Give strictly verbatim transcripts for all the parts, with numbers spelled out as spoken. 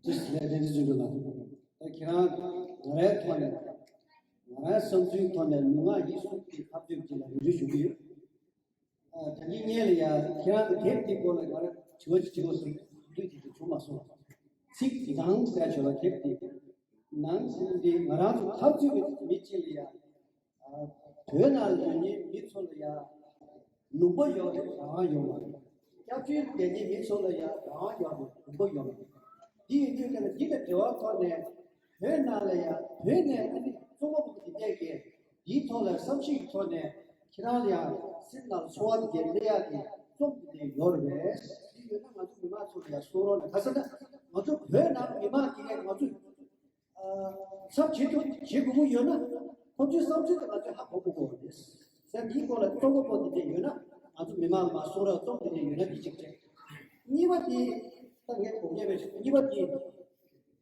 ཅིས་ལས་དེ་འདྲ་བྱུང་འདུག་ལ། ད་ཁྱེད་རང་ང་རའི་ཐོག་ནས་ང་རའི་བསམ་ཚུལ་ཐོག་ནས་ལུས་ངག་ཡིད་གསུམ་གྱི་འཐབ་རྩོད་ཅིག་ལ་རེ་རེ་ཞུ་གི་ཡོད། ཨ། ད་ནི་སྔོན་ལ་ཡ་ཁྱེད་རང་གི་དེབ་དེའི་སྐོར་ལ་ང་རང་དྲི་བ་ཅིག་དྲི་བ་སོང་དུས་དེ་དུས་བྱུང་མ་སོང་། ཚིག་དེ་དང་ཟེར་ཆོག་ལ་དེབ་དེ་ནང་ཟིན་ཏེ་ང་རང་ཚོ་འཐབ་རྩོད་པའི་མི་གཅིག་ལ་ཡ། ཨ། བོད་ནང་ལ་ཡོད་མཁན་མི་ཚོ་ལ་ཡ་ལུང་པ་ཡོད་རེད། རང་དབང་ཡོད་མ་རེད། སྐྱབས་བཅོལ་བསྡད་མཁན་མི་ཚོ་ལ་ཡ་རང་དབང་ཡོད་རེད། ལུང་པ་ཡོད་མ་རེད། འདི་ཡིན་དུས་ཀྱང་འདི་དང་འབྲེལ་བ་ཐོག་ནས་བོད་ནང་ལ་ཡ་བོད་ནས་ཨ་ནི་རྩོམ་པ་པོ་འདི་གས་འདིའི་ཐོག་ལ་བསམ་གཞིག་གི་ཐོག་ནས་ཁྱེད་རང་ལ་ཡ་སེམས་ནང་ཚོར་བ་འདི་གས་སླེབས་ཡག་གི་རྩོམ་འདི་ནས་ཡོད་རེད་པས། འདི་ཡོད་ན་ང་ཚོ་མི་མང་ཚོ་ལ་ཡ་གསུང་རོགས་གནང་། ག་ཟེར་ན་ང་ཚོ་བོད་ནང་མི་མང་འདི་གས་ང་ཚོ་ཚབ་བྱེད་ཐུབ་བྱེད་དགོས་ཀྱི་ཡོད་ན། ཁོ་ཚོའི་བསམ་ཚུལ་དེ་ང་ཚོས་ཧ་གོ་དགོས་ཀྱི་ཡོད་རེད། ཟེར་འདིའི་སྐོར་ལ་རྩོམ་པ་པོ་དེ་འདྲ་ཡོད་ན་ང་ཚོ་མི་མང་ལ་མ་གསུང་རོགས། རྩོམ་དེ་འདྲ་ཡོད་ན་འདི་གཅིག་རེད། གཉིས་པ་དེ་ད་ངས་གོ་མཁན་མེད་ཤག་གཉིས་པ་དེ་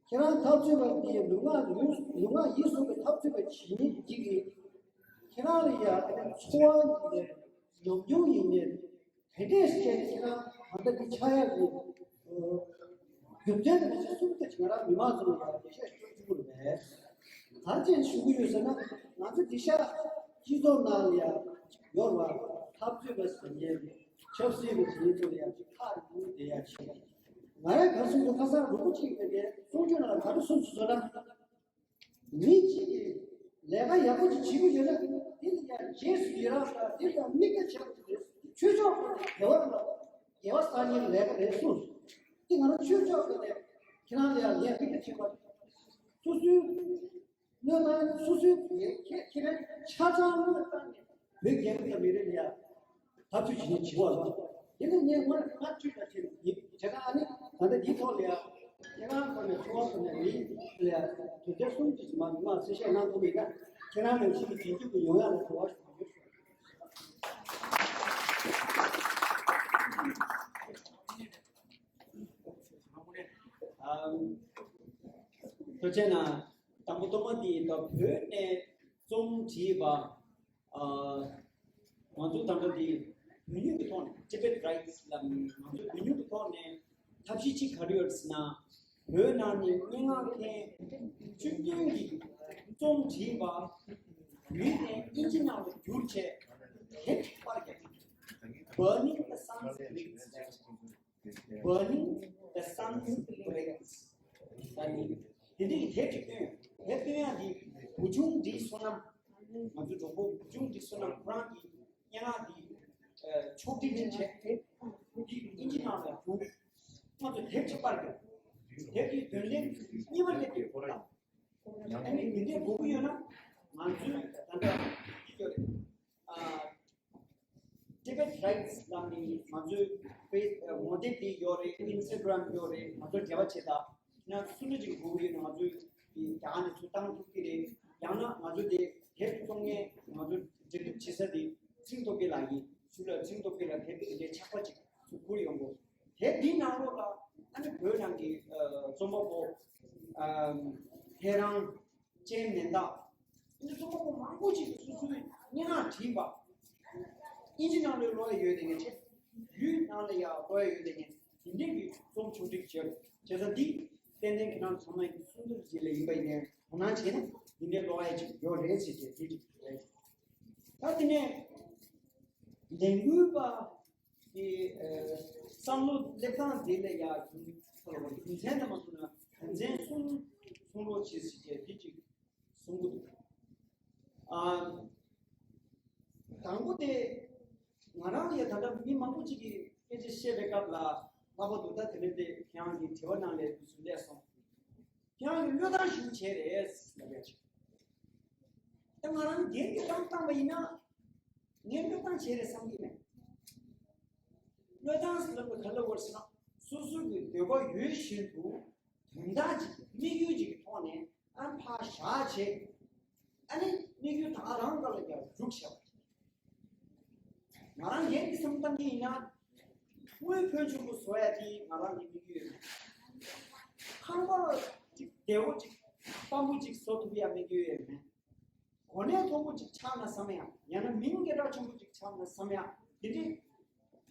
ཁྱེད་རང་འཐབ་རྩོད་པ་དེ་ལུས་ངག་ལུས་ལུས་ངག་ཡིད་གསུམ་གྱི་འཐབ་རྩོད་པ་བྱེད་མཁན་གཅིག་གིས་ཁྱེད་རང་ལ་ཡ་ཨ་ནི་ཚོར་བ་ཡིན་ནའི་ཉམས་མྱོང་ཡིན་ནའི་དེ་འདྲས་བྱས་ནས་ཁྱེད་རང་ད་ལྟ་འདི་ཆགས་ཡག་གི་རྒྱུ་མཚན་དེ་ང་ཚོ་གསུམ་དེ་ང་རང་མི་མང་ཚོ་ལ་ཡང་འགྲེལ་བཤད་ཞུ་ཐུབ་ཀྱི་རེད་པས། ག་རེ་བྱས་ནས་ཞུ་གི་ཡོད་ཟེར་ན། ང་ཚོ་འདི་ཤག་སྤྱི་ཚོགས་ནང་ལ་ཡང་ཡོད་པ་འཐབ་རྩོད་པ་ཟེར་མཁན་ཆབ་སྲིད་པ་ཟེར་མཁན་ཚོ་ལ་ཡང་ཅིག་ཁག་རིང་པོ་བསྡད་ཡག་བྱས། ང་རང་ག་སོང་དུ་ཁ་སང་རུ་པོ་གཅིག་ཡོད་དེ་གསུང་ཆོས་ནང་ལ་ག་རེ་གསུངས་སོང་ཟེར་ན། མི་གཅིག་གིས་ལས་ཀ་ཡག་པོ་ཅིག་བྱེད་ཀྱི་ཡོད་ན་དེ་ལ་ཡང་རྗེས་སུ་ཡི་རང་དང་དེ་ལ་ཡང་དམིགས་བཀར་བྱེད་དགོས་རེད། ཆོས་ཕྱོགས་ཀྱི་དགེ་བ་དང་དགེ་བ་བསགས་མཁན་ལས་ཀ་རེད་གསུངས། དེ་ང་རང་ཆོས་ཕྱོགས་ཀྱི་ནས་ཁྱེད་རང་ལ་ཡང་ངས་དམིགས་བཀར་བྱེད་པ། སོ་སོའི་གནས་སྟངས་སོ་སོའི་ཁྱེད་ཁྱེད་རང་ཆ་ཚང་གནས་སྟངས་ནས་བོད་རྒྱལ་ཁབ་དང་མི་རིགས་ལ་ཡང་འཐབ་རྩོད་བྱེད་མཁན་བྱེད་པ་ལ། དེ་ནས་ངས་སྔོན་ང་ཁྲིད་ལ་ཁྱེད་ཡིན་བྱས་ཙང་ཨ་ནི་ད་ལྟ་འདིའི་ཐོག་ལ་ཡང་ཁྱེད་རང་ཁོ་ནས་ཚོར་བ་ཁོ་ནས་མི་ལ་ཡང་དོན་ཚན་གསུམ་གྱི་མ་མ་གསལ་བཤད་གནང་ཐུབ་མེད་ན་ཁྱེད་རང་ནང་བཞིན་གྱི་རྒྱུན་མཐུད་དུ་ཡོང་ཡག་ལ་གོ་བ་ཞུ་རྒྱུ། ཐུགས་རྗེ་གནང་། དང་པོ་ཐོག་མ་འདི་ད་བོད་ནས་རྩོམ་བྲིས་པ། ཨ། ང་ཚོ་ད་ལྟ་འདི་བོད་མྱོང་གི་ཐོག་ནས་Tibet Writes ལབ་ནས་ང་ཚོ་བོད་མྱོང་གི་ཐོག་ནས་ཐབས་ཤེས་གཅིག་ག་རེ་ཡོད་ཟེར་ན། བོད་ནང་ནས་སྙན་ངག་མཁན་བཅུ་བདུན་གྱིས་རྩོམ་བྲིས་པ་བོད་ནས་དབྱིན་ཇི་ནང་ལ་བསྒྱུར་བྱས་དེབ་ཅིག་པར་བརྒྱབ། Burning the Sun's Bricks. Burning the Sun's Bricks. ད་ནི་དེ་འདྲའི་དེབ་ཅིག་བཏོན། དེབ་བཏོན་ཡག་འདི་བུ་ཆུང་བཀྲིས་བསོད་ནམས། ང་ཚོའི་གྲོགས་པོ་བུ་ཆུང་བཀྲིས་བསོད་ནམས་ཁོ་རང་གིས་སྙན་ངག་འདི་ཕྱོགས་སྒྲིག་ཅིག་བྱས། འདི་དབྱིན་ཇི་ནང་ལ་བསྒྱུར། ང་ཚོ་དེབ་ཅིག་པར་བརྒྱབ། དེབ་ཀྱི་དོན་ལྡན་གཉིས་པ་སླེབས་ཡོད་ལ། ཨ་ནི་འདི་འདྲའི་དགོས་ཀྱི་ཡོད་ན་ང་ཚོའི་ད་ལྟ་འདི་ཡོད་རེད། ཨ། Tibet Writes ལབ་ནི་ང་ཚོའི་ཕེ་ངོ་དེབ་དེ་ཡོད་རེད། ཨིན་སི་ཊ་གྷ་རམ་ཡོད་རེད། ང་ཚོ་འབྲེལ་བ་བྱེད་ད་ན་སུ་འདྲ་ཅིག་དགོས་ཀྱི་ཡོད་ན་ང་ཚོས་དེ་རྒྱ་གར་ནས་ཚུར་བཏང་ཐུབ་ཀྱི་རེད། ཡང་ན་ང་ཚོ་དེ་དེབ་བཙོང་མཁན་ང་ཚོ་འབྲེལ་གཏུག་བྱེད་ས་དེ་ཚེ་རིང་སྟོབས་རྒྱལ་ལགས་ཡིན། ཚུར་ལ་ཚེ་རིང་སྟོབས་རྒྱལ་ལགས་དེབ་དེ་འདྲའི་ཆགས་པ་ཅིག་ཚུར་བསྐུར་ཡོང་དགོས། དེབ་འདིའི་ནང་ལོགས་ལ་ཨ་ནི་བོད་ནང་གི་རྩོམ་པ་པོ་ཨ་ཧེ་རང་། ཅན་མན་དཱ། ཨིན་ཇི་རྩོམ་པ་པོ་མང་པོ་ཅིག་གིས་སོ་སོའི་སྙན་ངག་བྲིས་པ། ཨིན་ཇི་ནང་ལོགས་ཀློག་ཡ་ཡོད་དེ་ངས་བྱས། ཡུལ་ནང་ལ་ཡ་ཀློག་ཡ་ཡོད་དེ་ངས་དེ་འདྲའི་གི་རྩོམ་ཕྱོགས་སྒྲིག་བྱས། བྱས་ཙང་འདི་ཏན་ཏན་ཁྱེད་རང་ཚང་མ་ཡིན་སུན་དར་ཇི་ལ་ཡིན་པ་ཡིན་ནའི་དོ་སྣང་བྱས་ནས་འདི་འདྲའི་ཀློག་ཡ་ཅིག་ཡོད་རེད་ཟེར་བྱས་དེ་ཅིག་རེད། ད་དེ་ནས་ལས་འགུལ་པ། དེ་བསམ་བློ་སླེབས་སྟངས་དེ་ལ་ཡ་རྒྱུ་རྒྱུ་མཚན་དུ་མ་སོང་ན་དོན་ཚན་གསུམ་གསུང་རོགས་བྱེད་ཟེར་བྱས་དེ་ཅིག་གསུང་གི་འདུག་ཨ། དང་པོ་དེ་ང་རང་ལ་ཡ་ད་ལྟ་མི་མང་པོ་ཅིག་གིས་སྐད་ཆ་བཤད་པའི་སྐབས་ལ་ལྷག་པར་དུ་ད་དེ་རིང་དེ་ཁྱེད་རང་གི་དྲི་བ་ནང་ལ་དུས་སུ་སླེབས་སོང་། ཁྱེད་རང་གིས་བློས་བཏང་ཞིག་བྱས་རེད་ལབ་ཡ་ཅིག་ད་ང་རང་འགན་འདི་བཏང་བཏང་བ་ཡིན་ན། ངས་བློས་བཏང་བྱས་རེད་བསམ་གྱི་མེད། བློས་བཏང་ཟེར་ལབ་པ་ག་ལ་བར་ཟེར་ན། སོ་སོ་གི་འདོད་པ་ཡོད་བཞིན་དུ་དོན་དག་ཅིག་དམིགས་ཡུལ་ཅིག་གི་ཐོག་ནས་ཨ་ཕར་བཞག་བྱས། ཨ་ནི་དམིགས་ཡུལ་ད་ག་རང་སྒང་ལ་ཡར་རྒྱུགས་བྱས་པ། ང་རང་ངས་འདི་བསམ་བཏང་གི་ཡིན་ན། དངུལ་ཕོན་ཆེན་པོ་བཟོ་ཡ་དེ་ང་རང་གི་དམིགས་ཡུལ་ཡོད་མེད། ཁང་པ་ཅིག་བདེ་བོ་ཅིག་དཔའ་མོ་ཅིག་བཟོ་ཐུབ་ཡ་དམིགས་ཡུལ་ཡོད་མེད། གོ་གནས་མཐོན་པོ་ཅིག་ཆགས་ན་བསམ་ཡ། ཡང་ན་མིང་སྐད་གྲགས་ཆེན་པོ་ཅིག་ཆགས་ན་བསམ་ཡ། དེ་འདྲའི་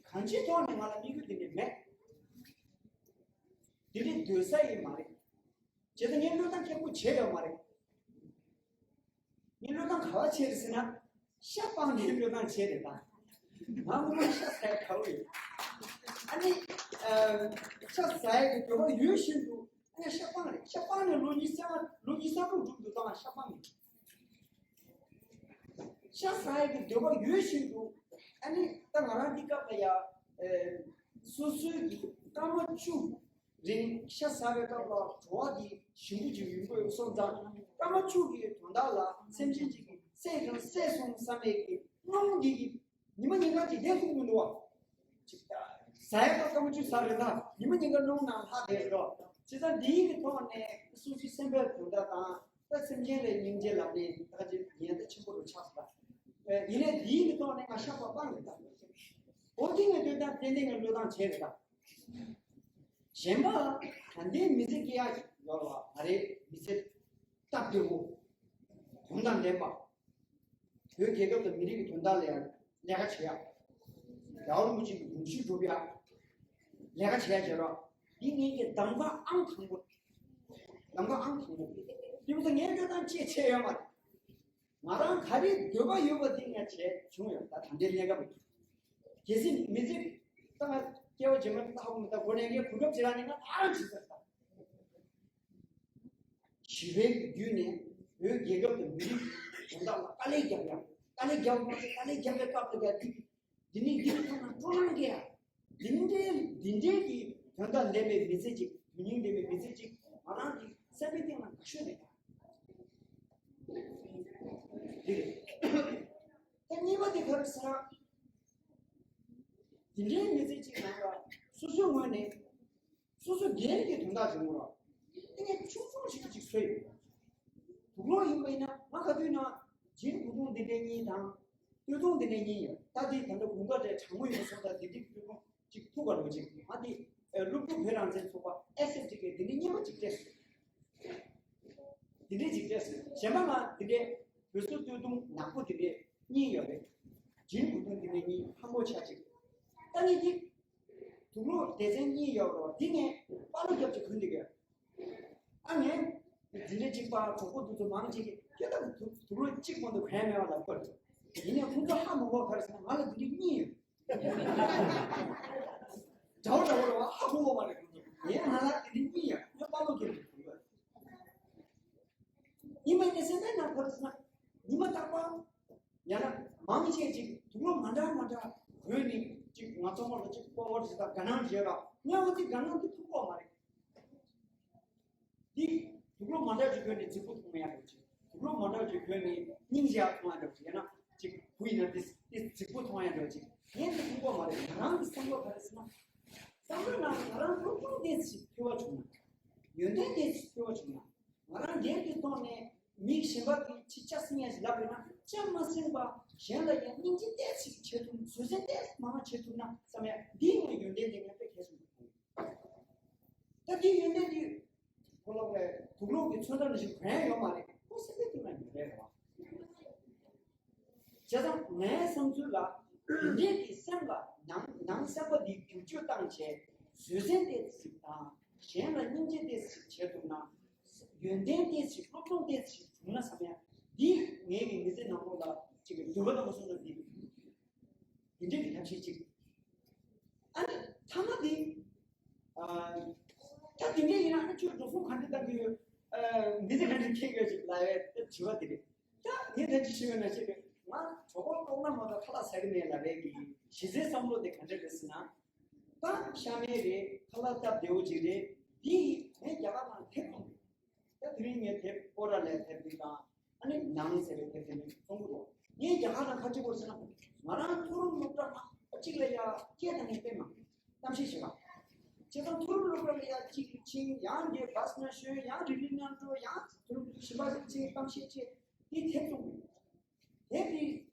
གང་ཅིའི་ཐོག་ནས་ང་ལ་དམིགས་ཡུལ་དེ་འདྲ་མེད། དེ་འདྲའི་འདོད་ས་ཡང་མ་རེད། བྱས་ཙང་ངས་བློས་བཏང་མཁན་པོ་བྱས་ཡོད་མ་རེད། ངས་བློས་བཏང་ག་པར་བྱས་རེད་ཟེར་ན། ཤ་སྤངས་ནས་བློས་བཏང་བྱས་རེད་ད། ང་སྔོན་མ་ཤ་ཟ་ཡ་དགའ་པོ་ཡོད། ཨ་ནི། ཨ། ཤ་ཟ་ཡ་གི་འདོད་པ་ཡོད་བཞིན་དུ་ཨ་ནི་ཤ་སྤངས་རེད། ཤ་སྤངས་ནས་ལོ་ཉི་ཤུ་རྩ་ལྔ། ལོ་ཉི་ཤུ་རྩ་དྲུག་འགྲུབ་འདུག་ད་ང་ཤ་སྤངས་ནས། ཤ་ཟ་ཡ་གི་འདོད་པ་ཡོད་བཞིན་དུ། ཨ་ནི་ད་ང་རང་འདི་སྐབས་ལ་ཡ། ཨ། སོ་སོའི་གི་སྐར་མ་བཅུ་རིང་ཤ་ཟ་བའི་སྐབས་ལ་བྲོ་བ་འདི་ཞིམ་པོ་ཅིག་ཡོང་གི་ཡོད་སོང་ཙང་། སྐར་མ་བཅུ་གི་དོན་དག་ལ་སེམས་ཅན་ཅིག་གིས་བསད་ཀྱང་བསད་སོང་བསམ་པའི་གི་སྣང་འདི་གི་ཉི་མ་ཉིན་གང་ཅིག་བསྡད་ཐུབ་མི་འདུག་བ། ཅིག་ཟ་ཡ་ད་སྐར་མ་བཅུ་ཟ་རེད་ད། ཉི་མ་ཉིན་གང་སྣང་ནང་ལྷག་བསྡད་རེད་དོ། བྱས་ཙང་འདིའི་གི་ཐོག་ནས་སོ་སོའི་སེམས་པའི་དོན་དག་དང་། ད་སེམས་ཅན་ལ་སྙིང་རྗེ་ལབ་ནས་ད་ཅིག་ཉེན་ད་ཆེན་པོ་རུ་ཆགས་སོང་ད། ཡིན་ནའི་འདིའི་གི་ཐོག་ནས་ང་ཤ་སྤངས་རེད་ད། འོ་དེ་ངས་ལྟོས་དང་ཏན་ཏན་ངས་བློས་བཏང་བྱས་རེད་ད། གཞན་པ་ད་ལྟའི་མི་ཚེ་སྐྱེལ་ཡག་ཡོད་རེད་བ། ད་རེས་མི་ཚེ་སྟབས་བདེ་བོ། དོན་དང་ལྡན་པ། བོད་རྒྱལ་ཁབ་དང་མི་རིགས་ཀྱི་དོན་དག་ལ་ཡང་ལས་ཀ་བྱེད་ཡག་རྒྱལ་བ་རིན་པོ་ཆེ་གི་དགོངས་གཞི་སྒྲུབ་ཡག་ལས་ཀ་བྱེད་ཡག་བྱེད་རོགས། འདི་ངེད་ཀྱི་གདམ་ག་ཨང་དང་པོ། གདམ་ག་ཨང་དང་པོ། དེ་མི་ཚོ་ངས་ལྟོས་དང་ཅི་བྱས་ཡོད་མ་རེད། ང་རང་ག་རེ་འདོད་པ་ཡོད་པ་དེ་ངས་བྱས་བྱུང་ཡོད། ད་ད་ལྟའི་གནས་སྐབས་ཀྱི་གལ་སྲིད་མི་ཚེ་ད་ང་སྐྱེ་བ་རྗེས་མ་ལྟ་ཧ་གོ་མི་ལྟ་གོ་ནས་ངས་གོ་སྐབས་ཅིག་རག་ནས་ང་ད་རང་བྱེད་ཟེར་ད། ཞི་བའི་བརྒྱུད་ནས་བོད་རྒྱལ་ཁབ་དང་མི་རིགས་དོན་དག་ལ་དཀའ་ལས་རྒྱབ་ཡག་དཀའ་ལས་རྒྱབ་མ་ཟད་དཀའ་ལས་རྒྱབ་པའི་སྐབས་ལ་ཡ་འདི་འདི་ནི་འདི་ནི་ཐོག་ན་སྤྲོ་སྣང་སྐྱེ་ཡག་འདི་འདྲའི་འདི་འདྲའི་གི་དོན་དག་ལྡན་པའི་མི་ཚེ་ཅིག་དོན་སྙིང་ལྡན་པའི་མི་ཚེ་ཅིག་ང་རང་གི་སེམས་པའི་གཏིང་ལ་དགའ་ཤོས་རེད་ད། འདི་རེད། ད་གཉིས་པ་དེ་ག་རེ་ཟེར་ན། འདི་འདྲའི་མི་ཚེ་ཅིག་ནང་ལ་སོ་སོའི་ངོས་ནས། སོ་སོ་སྒེར་གྱི་དོན་དག་བྱུང་རོགས། ཨེ་ངས་ཆུང་ཆུང་ཞིག་ཅིག་བཟོས་ཡོད། དུག་སློག་ཡིན་པ་ཡིན་ན་ང་ག་དུས་ན་ཇིན་བུ་ཐུང་འདི་འདྲའི་གཉིས་དང་། སྟོད་ཐུང་འདི་འདྲའི་གཉིས་ཡོད། ད་འདི་ད་ལྟ་དགུན་ཁ་འདྲའི་གྲང་མོ་ཡོད་སོང་ཙང་འདི་འདྲའི་སྟོད་ཐུང་ཅིག་ཐུག་ག་འགྲོ་ཅིག་ང་འདི་སློབ་ཕྲུག་བོད་རང་བཙན་ཚོགས་པ་ཨེ་སི་ཨེཕ་ཊི་གི་འདི་འདྲའི་གཉིས་པ་ཅིག་སྤྲད་སོང་། འདི་འདྲའི་ཅིག་སྤྲད་སོང་། གཞན་པ་ང་འདི་འདྲའི་བོད་སུ་སྟོད་ཐུང་ནག་པོ་འདི་འདྲའི་གཉིས་ཡོད་རེད། ཇིན་བུ་ཐུང་འདི་འདྲའི་གཉིས་ཕངས་པོ་ཆ་ཅིག་ད་ངས་འདི། དུག་སློག་སྡེ་ཚན་གཉིས་ཡོད་རོགས། འདི་ངས་པ་ལོ་རྒྱབ་ཀྱི་གོན་འདི་གས། ཨ་ངས་འདི་འདྲའི་གཅིག་པ་གྲོགས་པོ་དུ་དུ་མང་ཅིག་གིས་ཁྱེད་ལྟ་བུ་དུག་སློག་གཅིག་མ་གཏོགས་གོན་མེད་པ་ལ་བཀོད། ཡིན་ནའི་ཁོང་ཚོ་ཧ་མ་གོ་ག་རེ་ཟེར་ན་ང་ལ་འདི་འདྲའི་གཉིས་ཡོད། འདྲ་བོ་འདྲ་བོ་རེད་བ། ཧ་གོ་གོ་མ་རེད་ཁོང་ཚོ། ངས་ང་ལ་འདི་འདྲའི་གཉིས་ཡོད། ངས་པ་ལོ་རྒྱབ་ཀྱི་གོན་ཡོད། ཡིན་པ་ཡིན་ནའི་སེམས་པའི་ནང་ག་རེ་ཟེར་ན་ཉི་མ་རྟག་པར། ཡང་ན་མང་ཆེ་ཅིག་དུག་སློག་མ་འདྲ་མ་འདྲ་གོན་ནས་ཅིག་ང་ཚང་མ་ལ་ཅིག་སྤོབས་པ་ཅིག་དང་དགའ་སྣང་བྱེད་ར། ངས་འོ་ཙི་དགའ་སྣང་འདི་ཐོབ་ཀྱི་མ་རེད། འདི་དུག་སློག་མ་འདྲ་ཅིག་གོན་ནས་རྫིག་པོ་མཐོང་ཡག་འདྲ་ཅིག་དུག་སློག་མ་འདྲ་ཅིག་གོན་ནས་སྙིང་རྗེ་མཐོང་ཡག་འདྲ་ཅིག་ཡང་ན་ཅིག་བུ་ཡིན་ན་འདི་འདི་རྫིག་པོ་མཐོང་ཡག་འདྲ་ཅིག་ངས་འདི་མཐོང་གི་མ་རེད། ང་རང་གི་བསམ་བློ་ག་རེ་ཟེར་ན། བསམ་བློའི་ནང་ང་རང་སློབ་སྦྱོང་ཏོག་ཙམ་ཞིག་འཕེལ་བ་བྱུང་ན། ཡོན་ཏན་ཏོག་ཙམ་ཞིག་འཕེལ་བ་བྱུང་ན། ང་རང་སྒེར་གྱི་ཐོག་ནས་མི་གཞན་པ་གིས་ཅིག་ལྕགས་སྲིང་ཡ་ཞིག་ལབ་པ་ཡིན་ན་ལྕགས་མ་སྲིང་པ། གཞན་ལ་ཡང་སྙིང་རྗེ་ཏོག་ཙམ་བྱེད་ཐུབ། བཟོད་བསྲན་ཏོག་ཙམ་མང་བྱེད་ཐུབ་ན་བསམ་ཡ། འདིའི་ངོས་ཡོན་ཏན་དེ་ངས་དཔེ་གལ་ཆེན་པོ་མཐོང་། ད་འདིའི་ཡོན་ཏན་འདི་ཁོ་ལོག་རེད། དུག་སློག་གི་ཚོན་ཁྲ་ནང་བཞིན་གོན་ཡ་ཡོད་མ་རེད། ཁོ་སེམས་པའི་གཏིང་ལ་ཡོད་རེད་བ། བྱས་ཙང་ངའི་བསམ་ཚུལ་ལ། འདི་འདྲའི་གི་སེམས་ལ་ནང་ནང་སེམས་པ་འདི་བསྒྱུར་བཅོས་བཏང་བྱས་བཟོད་བསྲན་ཏོག་ཙམ་དང་གཞན་ལ་སྙིང་རྗེ་ཏོག་ཙམ་བྱེད་ཐུབ་ན། ཡོན་ཏན་ཏོག་ཙམ་སློབ་སྦྱོང་ཏོག་ཙམ་བྱུང་ན་བསམ་ཡ། འདི་ངའི་གི་མི་ཚེ་ནང་ལོགས་ལ་ཅིག་གི་འདོད་པ་དང་མ་སོང་ན་འདི་འདི་འདྲའི་གི་ཐབས་ཤེས་ཅིག་ཨ་ནི་ཐ་མ་འདི། ཨ། ད་འདི་འདྲ་ཡིན་ན་ཨ་ནི་ཁྱོད་འགྲོ་སོང་ག་འདྲ་བཏང་གི་ཡོད། ཨ། མི་ཚེ་ག་འདྲ་འཁྱེར་གི་ཡོད་ཅིག་ལབ་ཡ་དྲི་བ་འདི་རེད། ད་ངས་ད་ཅི་ཞུ་བ་ན་ཅིག་ང་གྲོད་ཁོག་ལྟོགས་ན་མ་གཏོགས་ཁ་ལག་ཟ་གི་མེད་ལབ་པའི་གི་གཞི་རྩའི་བསམ་བློ་དེ་ག་འདྲ་རེད་ཟེར་ན། ད་ཤ་མེད་རེད། ཁ་ལག་སྟབས་བདེ་བོ་ཅིག་རེད། འདི་ངས་རྒྱ་གར་ནང་ཐེབས་ཐུབ་རེད། ད་དེ་རིང་ངས་དེབ་ཨོ་ར་ལས་དེབ་འདི་དང་། ཨ་ནི་ནང་ཟེར་བའི་དེབ་དེ་ནི་གསུང་གི་འདུག་ངས་རྒྱ་གར་ནང་ཁ་ཅིག་བོར་ཟེར་ན། ང་རང་མཐོ་རིམ་སློབ་གྲྭ་ནང་གཅིག་ལ་ཡ་སྐད་དང་ངས་དཔེ་མང་གཏམ་བཤད་བྱེད་པ། བྱས་ཙང་མཐོ་རིམ་སློབ་གྲྭ་ལ་ཡ་གཅིག་ཕྱིན། ཡང་འདི་བྷ་སི་ནང་ཞོན། ཡང་རི་ལི་ནང་འགྲོ། ཡང་མཐོ་རིམ་གཞན་པ་ཞིག་ཕྱིན། གཏམ་བཤད་བྱས། འདི་དེབ་བཙོང་གི་འདུག་དེབ་དེ་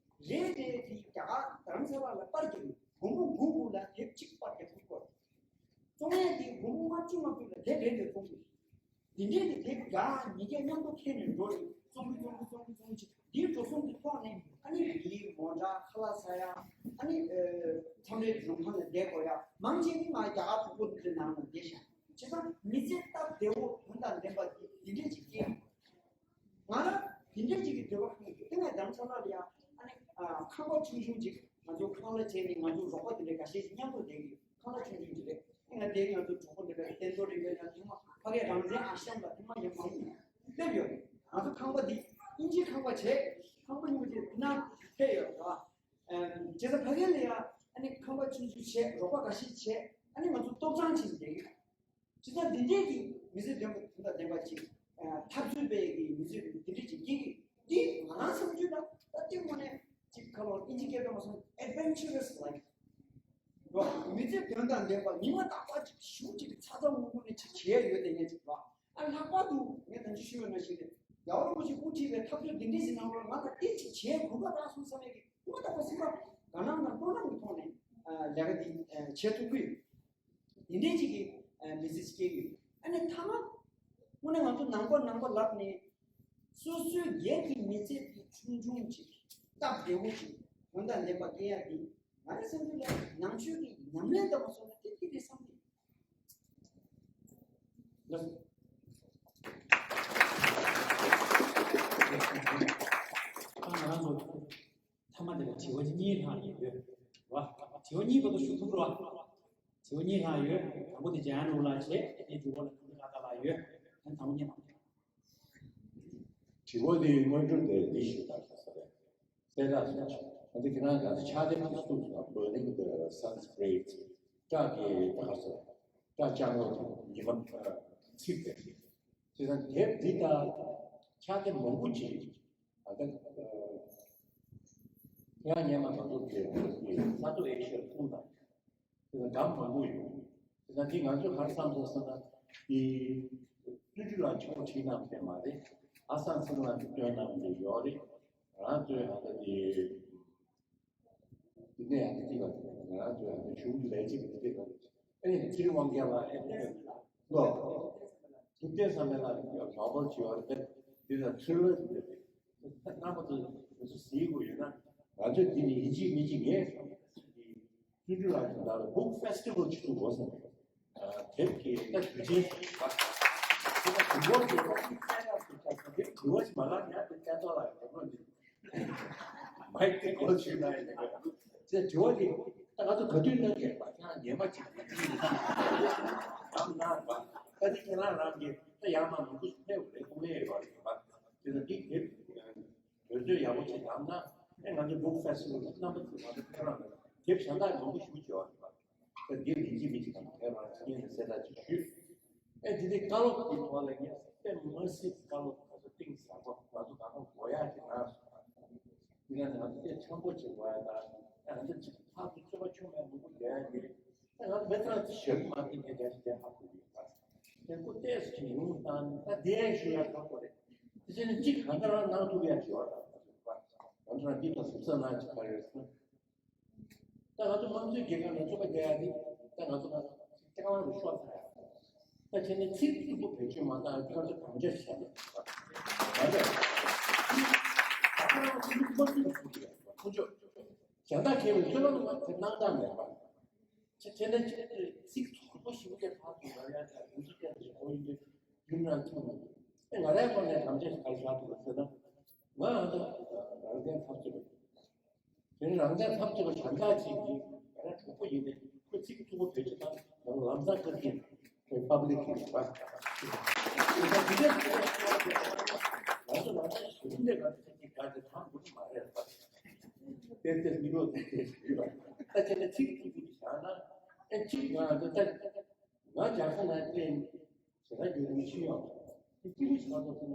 རེ་རེ་དེ་རྒྱ་གར་རྡ་རམ་ས་ལ་ལ་པར་རྒྱབ་ནས་སྒོར་མོ་དགུ་དགུ་ལ་དེབ་གཅིག་པར་རྒྱབ་ཐུབ་སྐོར། བཙོང་ཡས་དེ་སྒོར་མོ་ལྔ་བཅུ་ལྔ་བཅུ་ལ་དེབ་རེ་རེ་བཙོང་དགོས། དེ་འདྲའི་དེ་དེབ་བརྒྱ་ཉིས་བརྒྱ་མཉམ་དུ་ཁྱེར་ནས་འགྲོ་རེད། བཙོང་གི་བཙོང་གི་བཙོང་གི་བཙོང་གི་འདིའི་འགྲོ་སོང་གི་ཐོག་ནས་ཨ་ནི་རི་མོ་འདྲ་ཁ་ལག་ཟ་ཡ། ཨ་ནི་ཁྲོམ་རའི་མགྲོན་ཁང་ལ་བསྡད་དགོས་ཡ། མང་ཆེ་ནི་ང་རྒྱ་གར་གྲོགས་པོ་འདི་ཚོའི་ནང་ལ་བསྡད་ཤག་བྱས་ཙང་མི་ཚེ་སྟབས་བདེ་བོ་དོན་དང་ལྡན་པ་དེ་ ཁང་པ་ཆུང་ཆུང་ཅིག་ང་ཚོ་ཁང་གླ་བྱས་ནས་ང་ཚོ་རོགས་པ་དེ་འདྲ་འགའ་ཤས་ཤིག་མཉམ་དུ་བསྡད་ཀྱི་ཡོད། ཁང་གླ་ཆུང་ཆུང་ཅིག་རེད། ཨེ་ང་དེ་ང་ཚོ་གྲོགས་པོ་འདི་འདྲ་བསྟན་རྡོར་རིག་པའི་ནང་ཐེངས་མ་ཕ་གིའི་རང་བཙན་ཨ་ཤམ་ལ་ཐེངས་མ་ཡང་མང་པོ་སླེབས་ཡོད་རེད། ང་ཚོ་ཁང་པ་འདི་དབྱིན་ཇིའི་ཁང་པ་བྱས། ཁང་པ་ཉུང་ཅིག་ན་ཕེབས་ཡོད་རེད་བ། ཨེམ། བྱས་ཙང་ཕ་གི་ལ་ཡ་ཨ་ནི་ཁང་པ་ཆུང་ཆུང་བྱས། རོགས་པ་འགའ་ཤས་བྱས། ཨ་ནི་ང་ཚོ་སྟོབས་ཚང་ཅིག་བསྡད་ཡོད། བྱས་ཙང་འདི་འདྲས་ཀྱི་མི་ཚེ་དོན་དང་ལྡན་པ་ཅིག་ཨ། འཐབ་རྩོད་པའི་གི་མི་ཚེ་འདི་འདྲས་ཅིག་སྐྱེལ་གི་འདི་ང་རང་བསམ་ཚུལ་ལ་ད་ལྟའི་དངོས་གནས་ཅིག་ཁ་ལོ་དབྱིན་ཇི་སྐད་དུ་མ་སོང་adventurous life། རོ། མི་ཚེ་དོན་དང་ལྡན་པ་ཉི་མ་རྟག་པར་ཅིག་ཞུ་ཅིག་ཚ་ཚ་འུར་འུར་ནས་ཅིག་བྱས་ཡོད་དེ་ངས་ཅིག་རོ། ཨ། ལྷག་པར་དུ་ངས་ད་ཅི་ཞུས་ཡོད་ན་ཞིག་རེད། རྒྱལ་བ་རིན་པོ་ཆེ་དབུ་ཁྲིད་པའི་འཐབ་རྩོད་འདི་འདྲའི་ཞིག་ནང་ལོགས་ང་ལ་དེ་ཅིག་བྱས་དགོས་པ་རག་སོང་བསམ་ཡས་ཀྱི་ཉི་མ་རྟག་པར་སེམས་པ་དགའ་སྣང་དང་སྤྲོ་སྣང་གི་ཐོག་ནས་ཨ། ལས་ཀ་འདི་ཨ། བྱེད་ཐུབ་ཀྱི་ཡོད། དེ་འདྲའི་ཅིག་གི་ཨ། མི་ཚེ་སྐྱེལ་གྱི་ཡོད། ཨ་ནི་མཐའ་མ་དངོས་གནས་ང་ཚོ་ནང་པ་ནང་པ་ལབ་ནས་སོ་སོའི་སྒེར་གྱི་མི་ཚེ་དེ་ཆུང་ཆུང་ཅིག་སྟབས་བདེ་བོ་ཅིག་དོན་དང་ལྡན་པ་སྐྱེལ་ཡག་གི་ང་རའི་བསམ་ཚུལ་ལ་ནང་ཆོས་ཀྱི་ཉམས་ལེན་ལྟ་བུ་སོང་ན་དེ་དེ་རེད་བསམ་གི་ལགས། ད་ང་རང་ཚོ་མཐའ་མ་དེ་ལ་དྲི་བ་གཉིས་ལྷག་ཡོད་རེད་བ། དྲི་བ་གཉིས་བར་དུ་ཞུ་ཐུབ་རེད་བ། དྲི་བ་གཉིས་ལྷག་ཡོད། དང་པོ་དེ་འཇམ་དབྱངས་ནོར་བུ་ལགས་བྱས། དེ་ནས་དྲི་བ་ལ་ཁམས་ཚན་ཁ་བརྡ་ལགས་ཡོད། ད་དང་པོ་གཉིས་ལྷག་དྲི་བ་དེ་སྔོན་འགྲོ་དེ་འདི་ཞུ་དང་ཟེར་བས། གསལ་བསྒྲགས་སོང་ཆོག་ང་ཚོ་ཁྱེད་རང་ག་ཚོད་ཕྱག་དེབ་ཀྱི་གཟུགས་ལ་Burning the Sanskrit སྐྲ་གི་ད་ག་ཚོད་སྐྲ་ལྕགས་ལོག་དང་ཉི་མ་ཚིག་པས། བྱས་ཙང་དེབ་འདི་དང་ཕྱག་དེབ་མང་པོ་ཅིག་ཨ། ད་ཁྱེད་རང་སྔོན་མ་ང་ཚོ་གི་ས་ཐོག་ཨེ་ཤི་ཡ་ཁུལ་དང་། དེ་ལ་འགྲམ་མང་པོ་ཡོད། དེ་ལ་འདི་ང་ཚོས་ག་རེ་བསམ་སོང་ཟེར་ན། འདི་བསྟན་ཆོས་ལགས་ཆེན་པོ་ཁྲིད་གནང་མཁན་མ་རེད། ཨ་སང་སང་ལགས་ཀྱིས་བཏོན་གནང་མཁན་ཡོད་རེད། ང་ཚོས་ད་ལྟ་འདི་འདི་ནས་ཡང་འདི་ལ་ང་ཚོས་ཡང་གཞུང་གི་ལས་བྱེད་ཀྱི་འདི་ལ་ཨེ་ཚེ་རིང་དབང་རྒྱལ་ལགས་ཨེ་ལོ། ཐུབ་བསྟན་བསམ་འཕེལ་ལགས་ཀྱིས་ནོ་བེལ་ཅིག་ཡོད་རེད། འདི་ལ་ཚུར་ལ་འདི་རེད། རྣམ་པ་ཚོས་ང་ཚོ་གཟིགས་དགོས་ཡོད་ན། ང་ཚོས་འདི་ནས་ཡིན་གཅིག་མིན་གཅིག་ངས་བསྟན་ཆོས་ལགས་ཀྱིས་ང་ལ་book festival ཅིག་བཙུགས་དགོས་བསམ་ཡོད། དེབ་ཀྱི་ད་དུས་ཆེན་ཞིག་རེད་པ། དེ་ལ་དུས་འཁོར་གྱི་ལོ་གཅིག་གསལ་བསྒྲགས་སུ་ཆགས་སོང་། དེབ་དུས་འཁོར་ཞིག་མ་ལགས་ཉག་དེ་སྐལ་རྡོར་ལགས་ཀྱི་ལོ་འདི་མའིག་དེ་སྒོ་ཕྱེ་ན་ཡིན་ནའི་ཅེས་དྲི་བ་དེ་ད་ང་ཚོ་ག་དུས་གནང་གི་རེད་པ། ཁྱེད་རང་ཉན་མ་བྱེད་ཀྱི་གཏམ་གནང་རེད་པ། ད་དེ་ཁྱེད་རང་རང་གིས་ད་ཡར་མར་མང་པོ་ཞིག་ཕེབས་རེད། སྐུ་ངལ་ཡོད་རེད་པ། དེ་ལ་འདི་དེབ་དུས་ཚོད་ཡག་པོ་ཞིག་བདམས་ན། ཨེ་ང་ཚོ་book festival རྣམ་པ་ཚོས་ང་ཚོ་ཁྱེད་རང་ལ་དེབ་གཞན་དག་མང་པོ་ཞིག་བྱེད་པ་རེད་པ། ད་འདི་ཡིན་གཅིག་མིན་གཅིག་ང་ཚོ་ཁྱེད་རང་ཚོ་ངོས་ནས་གསལ་བསྒྲགས་ཅིག་ཞུས། ཨེ་དེ་ནས་བཀའ་སློབ་ཀྱི་ཐོག་ལ་ངས་དཔེ་མ་སྲིད་བཀའ་སློབ་ང་ཚོ་གཏིང་ཟབ་པོ་ང་ཚོ་གང་ག་གོ་ཡག་ཅིག་གནང་སོང་། དེ་ནས་ང་ཚོ་དཔེ་འཆམ་པོ་ཅིག་གོ་ཡག་དང་། ཨེ་ང་ཚོ་ཅིག་ལྷག་ཏུ་སྤྱོད་པ་ཆུང་བའི་མང་པོ་ཡོད་ཡག་རེད། ད་ང་ཚོ་མི་ཚང་ཞབས་མ་ཐེག་མཁན་འགའ་ཞིག་དེ་ཧ་གོ་གི་ཡོད་པ། དེ་ཁོ་ཏོག་ཙམ་ཅིག་ཉུང་བཏང་ད་དེ་ཞུ་ཡག་ཁག་པོ་རེད། དེ་བྱས་ནས་གཅིག་གང་ལྟར་གནང་ཐུབ་ཡག་ཞུ་བ་དང་། ང་ཚོ་རང་འདི་དང་གཟབ་གཟབ་གནང་ཅིག་ག་རེ་རེད་ཟེར་ན། ད་ང་ཚོ་དམངས་གཙོའི་རྒྱལ་ཁབ་ནང་ཚོགས་པ་རྒྱག་ཡག་དེ་ད་ང་ཚོ་ང་ཚོ་རྐྱང་རང་ལ་ཤོར་ཚར་ཡག་ད་བྱས་ནས་ཚིག་རྩུབ་པོ་བེད་སྤྱོད་མ་བཏང་ཡག་ང་ཚོ་དམ་བཅའ་ཞིག་བཞག་ཡོད་པ། ད་ལྟ་ང་ཚོ་དམངས་གཙོའི་ཚོགས་པ་རྒྱག་པ་ཁོ་ཚོ་གཞན་དག་ཁྱེད་ཀྱི་ཚོད་དཔག་ལ་དེ་གནང་སྟངས་མེད་པ། ཁྱེད་ཁྱེད་ནས་ཁྱེད་ཚིག་ཚོགས་པ་ཞིག་གི་ཕར་དུ་ལ་ཡ་ད་དུས་ཚོད་བསྐྱལ་ཞིག་གོ་ཡིན་དུས་ཡུམ་རང་ཚོ་ནས་ཨེ་ང་རའི་ཐོག་ནས་དམ་བཅའ་ཞིག་ག་རེ་བཞག་འདུག་ཟེར་ན། ང་ཨ་ད་རང་བཙན་འཐབ་རྩོད་པ་དེ་རང་བཙན་འཐབ་རྩོད་པ་གཞན་དག་ཅིག་གིས་ང་རའི་གྲོགས་པོ་ཡིན་ཏེ་ཁོ་ཚིག་རྩུབ་པོ་བེད་སྤྱོད་བཏང་ང་ལམ་སང་བཀག་གིན་ཁོའི་པབ་ལིག་གི་རེད་པ། ང་ཚོ་ལམ་སང་གཞི་རིམ་ལས་ཀ་ཚོ་ཅིག་ག་དེ་ཐང་དགོས་ཀྱི་མ་རེད་པ། ཏེ་ཏེ་མི་རོ་ཏེ་ཏེ་ཞུས་པ། ད་ཁྱེད་ནས་ཚིག་གཅིག་གཅིག་བཞག་ན་ཨེ་གཅིག་ང་ད་ད་ང་རྒྱ་ས་ན་ཏེ་ཞེ་ད་རྒྱུ་མི་ཤི་ཡོང་། ཏེ་གཅིག་པུ་ཞིག་མ་གཏོགས་ཟེར་ན་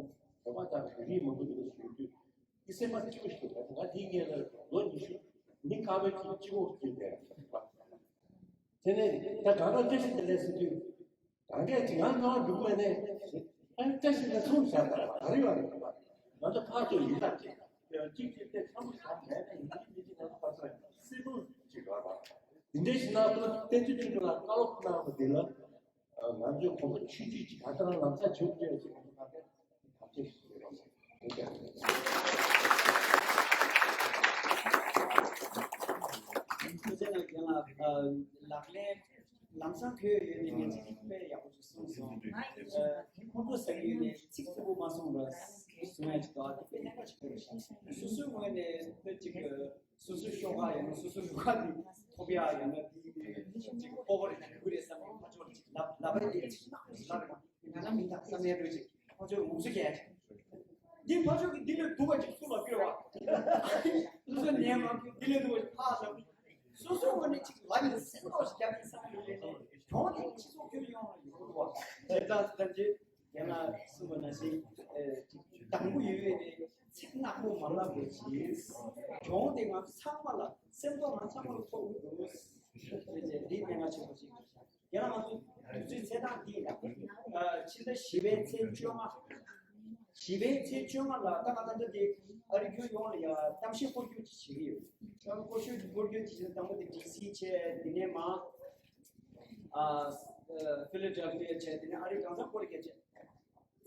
བོད་པ་དང་བོད་རིགས་མང་པོ་འདུག་ཞུ་དུས་ཏེ་སེམས་པ་གཅིག་པུ་ཞིག་འདུག་ང་དེའི་སྔོན་ལ་ལོ་ཉི་ཤུ་མི་དཀར་པོའི་ཁྱི་གཅིག་པོ་སྐྱེས་པས། དེ་ནས་ད་གང་ག་བཀྲ་ཤིས་བདེ་ལེགས་ཟེར་དུས། གང་གས་ཅིག་ང་སྣང་བ་འགྲུབ་མེད་ནས་ཨ་བཀྲ་ཤིས་ལ་ཚོམས་བཞག་པ་ག་རེ་ཡོད་རེད་པ། ང་ཚོ་ཕར་ཚུར་ཡིན་ལབ་ཅིག་ཅིག་ཅིག་དེ་ཚང་མ་བཞག་མེད་ནས་ཡིན་གཅིག་མིན་གཅིག་ང་ཚོ་ཕར་ཚུར་སྲིད་དོན་ཅིག་ཡོད་རེད་པ། འདི་འདྲའི་ཞིག་ནང་དུ་བསྟན་ཆོས་ཆོས་ལ་བཀའ་སློབ་གནང་བ་འདི་ལ་ང་ཚོའི་གོམ་པ་ཆུང་ཆུང་ཅིག་ག་ལྟར་ལམ་སང་བྱེད་དགོས་ཅིག་ང་ཚོ་ཕར་ཐག་གཅོད་ཞིག་བྱེད་རོགས་ཞེས་བྱ་བ། ཐུགས་རྗེ་གནང་། རྒན་ལགས་ལག་ལེན་ལམ་སང་ཐོན་ཡོད་ནས་ངས་ཅིག་དཔེ་ཡག་པོ་ཞིག་གསུངས་སོང་། ཁོང་ཁྲོ་ཟ་གི་ཡོད་ནས་ཚིག་རྩུབ་པོ་མ་གསུངས་པར་གསུང་ཡ་ཅིག་འདུག་ཨ་དེ་དཔེ་གནད་འགག་ཅིག་རེད་ཤག་སོ་སོའི་ངོས་ནས་དཔེ་ཅིག་སོ་སོའི་ཤོག་ཁག་ཡང་ན་སོ་སོའི་རུ་ཁག་འདི་ཐོབ་ཡ་ཡང་ན་འདི་ཅིག་སྤོབས་པ་རེད་ན་ཡོད་རེད་བསམ་ནས་ཕར་ཕྱོགས་ལ་ཅིག་ལབ་ལབ་པ་དེ་ཅིག་ལབ་རེད་ང་ན་མི་འདང་བསམ་ཡ་འདྲ་ཅིག་ཕར་ཕྱོགས་ངོམ་སོ་རྒྱག་ཡ་ཅིག་འདི་ཕར་ཕྱོགས་ཀྱི་འདི་ལས་སྡུག་པ་ཅིག་སུ་ལ་སྐྱོ་བ། སོ་སོ་ནས་མ་འདི་ལས་སྡུག་པ་ཅིག་ཕར་ལབ། སོ་སོའི་ངོས་ནས་ཅིག་ལབ་ཡིན་སེམས་ཐོག་ཅིག་རྒྱབ་ཡིན་བསམ་ཡོད་རེད། གྱོང་དེ་སྤྱི་ཚོགས་ཁྱོན་ཡོངས་ལ་ཡོང་གི་འདུག་བ། དེ་ལྟར་ཐམས་ཅད་རྒན་ལགས་གསུངས་པ་ནང་བཞིན་ཨེ་ཅིག་དང་པོ་ཡོད་ཡོད་དེ་ཚིག་ནག་པོ་མ་ལབ་པའི་ཕྱིར། གྱོང་དེ་ང་ཚོ་ཚང་མ་ལ་སེམས་ཐོག་ང་ཚང་མ་ལ་ཕོག་གི་འདུག་དེ་ཚེ་འདི་སྨན་ཁང་ཆེན་པོ་ཞིག་རེད་ཤག་ཡང་ང་ཚོ་དུས་ཚོད་ཚེས་གྲངས་འདི་ཡིན་ན། ཕྱི་ཟླ་བཞི་པའི་ཚེས་བཅོ་ལྔ། བཞི་པའི་ཚེས་བཅོ་ལྔ་ལ་ད་ང་ད་ལྟ་དེ་ཨ་རི་ཁྱོན་ཡོངས་ལ་ཡ་གཏམ་བཤད་སྐོར་སྐྱོད་ཅིག་བྱེད་ཀྱི་ཡོད། གཏམ་སྐོར་སྐྱོད་ཀྱི་སྐོར་སྐྱོད་ཅིག་བྱེད་དང་པོ་དེ་ཌི་སི་བྱས་དེ་ནས་མ་ཨ་ཕི་ལ་ཌེལ་ཕི་ཡ་བྱས་དེ་ནས་ཨ་རི་གང་ས་སྐོར་བརྒྱབ་བྱས།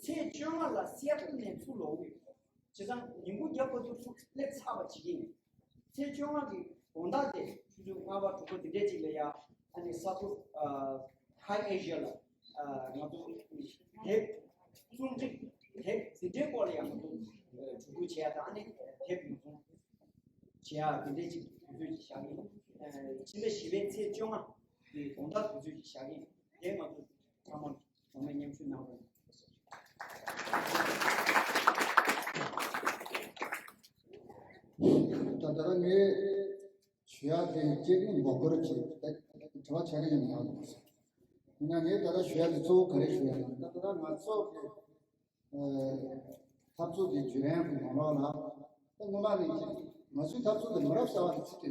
ཚེས་བཅོ་ལྔ་ལ་སི་ཨེ་ཊལ་ནས་ཚུར་ལོག་གི་ཡོད། བྱས་ཙང་ཉིན་གུང་རྒྱབ་བར་དུ་ཚུར་སླེབས་ཚར་བ་བྱེད་ཀྱི་ཡིན། ཚེས་བཅོ་ལྔ་གི་དགོང་དག་དེ་ཆུ་ཚོད་ལྔ་པ་དྲུག་པ་འདི་འདྲས་ཅིག་ལ་ཡ་ཨ་ནི་ས་ཁུལ་ཨ་ཧའི་ཨེ་ཤི་ཡ་ལ་ཨ་ང་ཚོ་དེབ་རྩོམ་སྒྲིག་དེབ་འདི་འདྲའི་སྐོར་ལ་ཡ་ང་ཚོ་ཨ་གྲོས་བསྡུར་བྱེད་ཡ་དང་ཨ་ནི་དེབ་ཉོ་ཚོང་བྱེད་ཡ་འདི་འདྲས་ཅིག་དུས་ཚོད་ཅིག་བཞག་གི་ཡིན། ཨ་ཕྱི་ཟླ་བཞི་པའི་ཚེས་བཅོ་ལྔ་གི་དགོང་དག་དུས་ཚོད་ཅིག་བཞག་གི་ཡིན། དེ་ང་ཚོ་ཚང་མ་ཚང་མས་མཉམ་ཞུགས་གནང་རོགས་གནང་། ད་ལྟ་ངས་ཞུ་ཡག་དེ་གཅིག་ནི་མགོ་སྐོར་བྱས་ད་དྲི་བ་ཆ་ནས་ཡོང་ཡག་མི་འདུག་ཡིན་ན་ངས་ད་ལྟ་ཞུ་ཡག་དེ་གཙོ་བོ་ག་རེ་ཞུ་ཡག་ཡིན་ན་ད་ལྟ་ང་ཚོ་གི་འཐབ་རྩོད་ཀྱི་བརྒྱུད་རིམ་གྱི་ནང་ལོགས་ལ་ད་སྔོན་མ་ནས་ཀྱི་ང་ཚོའི་འཐབ་རྩོད་ཀྱི་མི་རབས་གསར་བ་དེ་ཚིག་གི་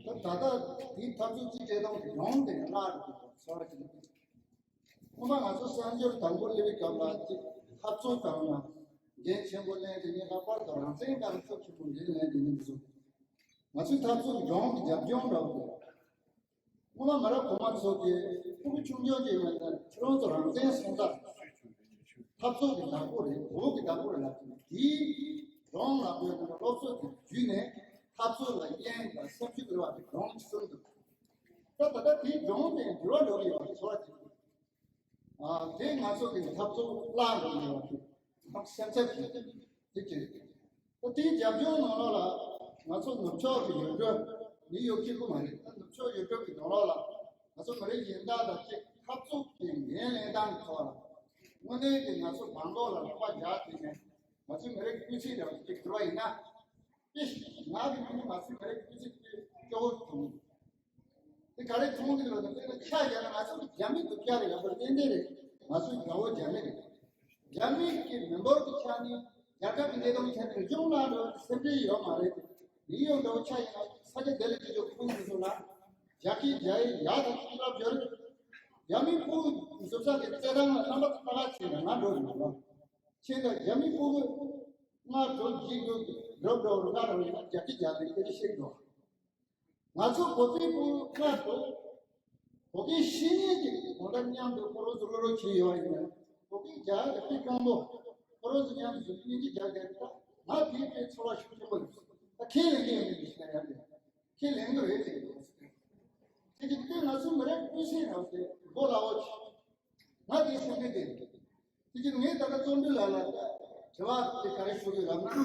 འདུག་ད་ད་ལྟ་དེའི་འཐབ་རྩོད་ཀྱི་བྱེད་སྟངས་ཀྱི་ལུང་དེ་བརླག་འགྲོ་གི་འདུག་ཚོར་བ་ཅིག་སླེབས་ཀྱི་འདུག་སྔོན་མ་ང་ཚོ་གསར་འབྱོར་དང་པོ་སླེབས་པའི་སྐབས་ལ་ཅིག་འཐབ་རྩོད་དང་ན་འགན་ཆེན་པོ་ལེན་དེ་ནས་ལྷག་པར་དུ་རང་བཙན་དང་ཤུགས་ཆེན་པོ་འགན་ལེན་དེ་ནས་འདུག་ང་ཚོའི་འཐབ་རྩོད་ཀྱི་ལྗོངས་ཀྱི་རྒྱབ་ལྗོངས་འདྲ་བོ་རེད། སྔོན་མ་མི་རབས་གོང་མ་ཚོ་གིས་ཕྲུ་གུ་ཆུང་ཆུང་ཅིག་ཡིན་ན་ཁྱེད་རང་ཚོ་རང་བཙན་སྲུང་ཐབས། འཐབ་རྩོད་ཀྱི་བདག་པོ་རེད། བོད་ཀྱི་བདག་པོ་རེད་ལབ་ཀྱི་འདུག་དེའི་སྒྲུང་ལ་བོད་ཀྱི་སློབ་གསོ་དེ་བརྒྱུད་ནས་འཐབ་རྩོད་ལ་དབྱེན་དང་སེམས་ཤུགས་སྤེལ་བ་དེ་སྒྲུང་གཅིག་གསུངས་འདུག་ད་ད་ལྟ་དེའི་སྒྲུང་དེ་འགྱུར་བ་འགྲོ་གི་ཡོད་པ་དེ་ཚོར་བ་དེ། ཨ་དེ་ང་ཚོ་གི་འཐབ་རྩོད་བརླག་འགྲོ་གི་ཡོད་པ་དེ་སེམས་འཚབ་ཀྱི་དེ་ཅི་རེད། ད་དེའི་རྒྱབ་ལྗོངས་ནང་ལོགས་ལ་ང་ཚོ་ནུབ་ཕྱོགས་ཀྱི་ཡུལ་གྲུ་ནིའུ་ཡོག་གཅིག་པུ་མ་རེད། ད་ནུབ་ཕྱོགས་ཡུལ་གྲུ་གི་ནང་ལོགས་ལ་ང་ཚོ་མི་རིགས་གཞན་དག་དང་གཅིག་འཐབ་རྩོད་ཀྱི་འགན་ལེན་སྟངས་ཀྱི་ཐོག་ལ་དངོས་གནས་ཀྱི་ང་ཚོ་སྦྲང་ལོག་ལ་ལག་པ་བཞག་བྱས་ནས་ང་ཚོའི་མི་རིགས་སྤུས་ཚད་འདྲ་བ་ཅིག་གྱུར་བ་ཡིན་ན། དཔེ་ང་གི་མིང་ང་ཚོའི་མི་རིགས་སྤུས་ཚད་དེ་སྐྱོ་བོ་བྱུང་། དེ་ག་རེ་མཐོང་གི་འདུག་ལབ་ན་དཔེར་ན་ཆ་བཞག་ན་ང་ཚོ་གི་རྒྱ་མི་སྡུག་ཅག་རེད་ལབ་པ་ཏན་ཏན་རེད། ང་ཚོའི་དགྲ་བོ་རྒྱ་མི་རེད། རྒྱ་མི་གི་མི་འབོར་གྱི་ཆ་ནས་རྒྱལ་ཁབ་ཀྱི་གནས་སྟངས་ཆ་ནས་གཞུང་ལ་འགྲོ་སེམས་ཁྲལ་ཡོད་མ་རེད་དེ། ལི་ཡོང་འདྲ་བོ་ཆ་ཡིན་ན་ས་ཆ་དེ་ལ་ཅི་ཅོག་ཁུངས་མི་སོང་ལ། རྒྱ་སྐད་རྒྱ་ཡིག་ཡག་དང་ཅི་ལབ་ཡོད་རེད། རྒྱ་མི་ཕྲུ་གུ་བཟོ་ས་གི་རྩེད་ཐང་ལ་རྣམ་པ་ཚ་ཁ་ཆེ་ནས་ང་འགྲོ་མི་འདུག་ལ། ཁྱེད་ལ་རྒྱ་མི་ཕྲུ་གུ་ལྔ་དྲུག་བརྒྱད་དྲུག་འགྲོ་འགྲོ་རུ་ཁ་རུ་ཡིན་ན་རྒྱ་སྐད་རྒྱག་ནས་སྐད་ཆ་བཤད་འགྲོ། ང་ཚོ་བོད་པའི་ཕྲུ་གུ་ལྔ་དྲུག་བོད་སྐད་ཤེས་མཁན་གྱི་དགོང་དག་མཉམ་དུ་ཁོ་རང་ཚོ་རོགས་རོགས་བྱས་ཡོད་ཡིན་ན་བོད་སྐད་རྒྱག་གི་དཔེ་སྐྱོ་པོ་ཁོ་རང་ཚོ་མཉམ་དུ་བཟོ་སྙིང་རྗེ་རྒྱག་རྒྱག་གི་ད་ང་དེའི་དཔེ་ཚོར་བ་ཤུགས་ཆེན་པོ་ཡོད། ད་ཁས་ལེན་གྱི་ཡོད་མེད་ཀྱི་ཤེས་ན་ཡང་དེ་ཁས་ལེན་གྱི་རེད་ཅེས་ཡོད། དེ་གི་དུས་ང་ཚོ་མི་རབས་སྤུས་ཚད་རང་དེ་མགོ་ལ་འོ་ཆེ། ང་དེའི་སེམས་ཁྲལ་དེ་རེད། དེ་གི་ངས་ད་ལྟ་བརྩོན་འགྲུས་ལགས་ལ་དྲི་བ་དེ་ག་རེ་ཞུ་དགོས་ལབ་ན།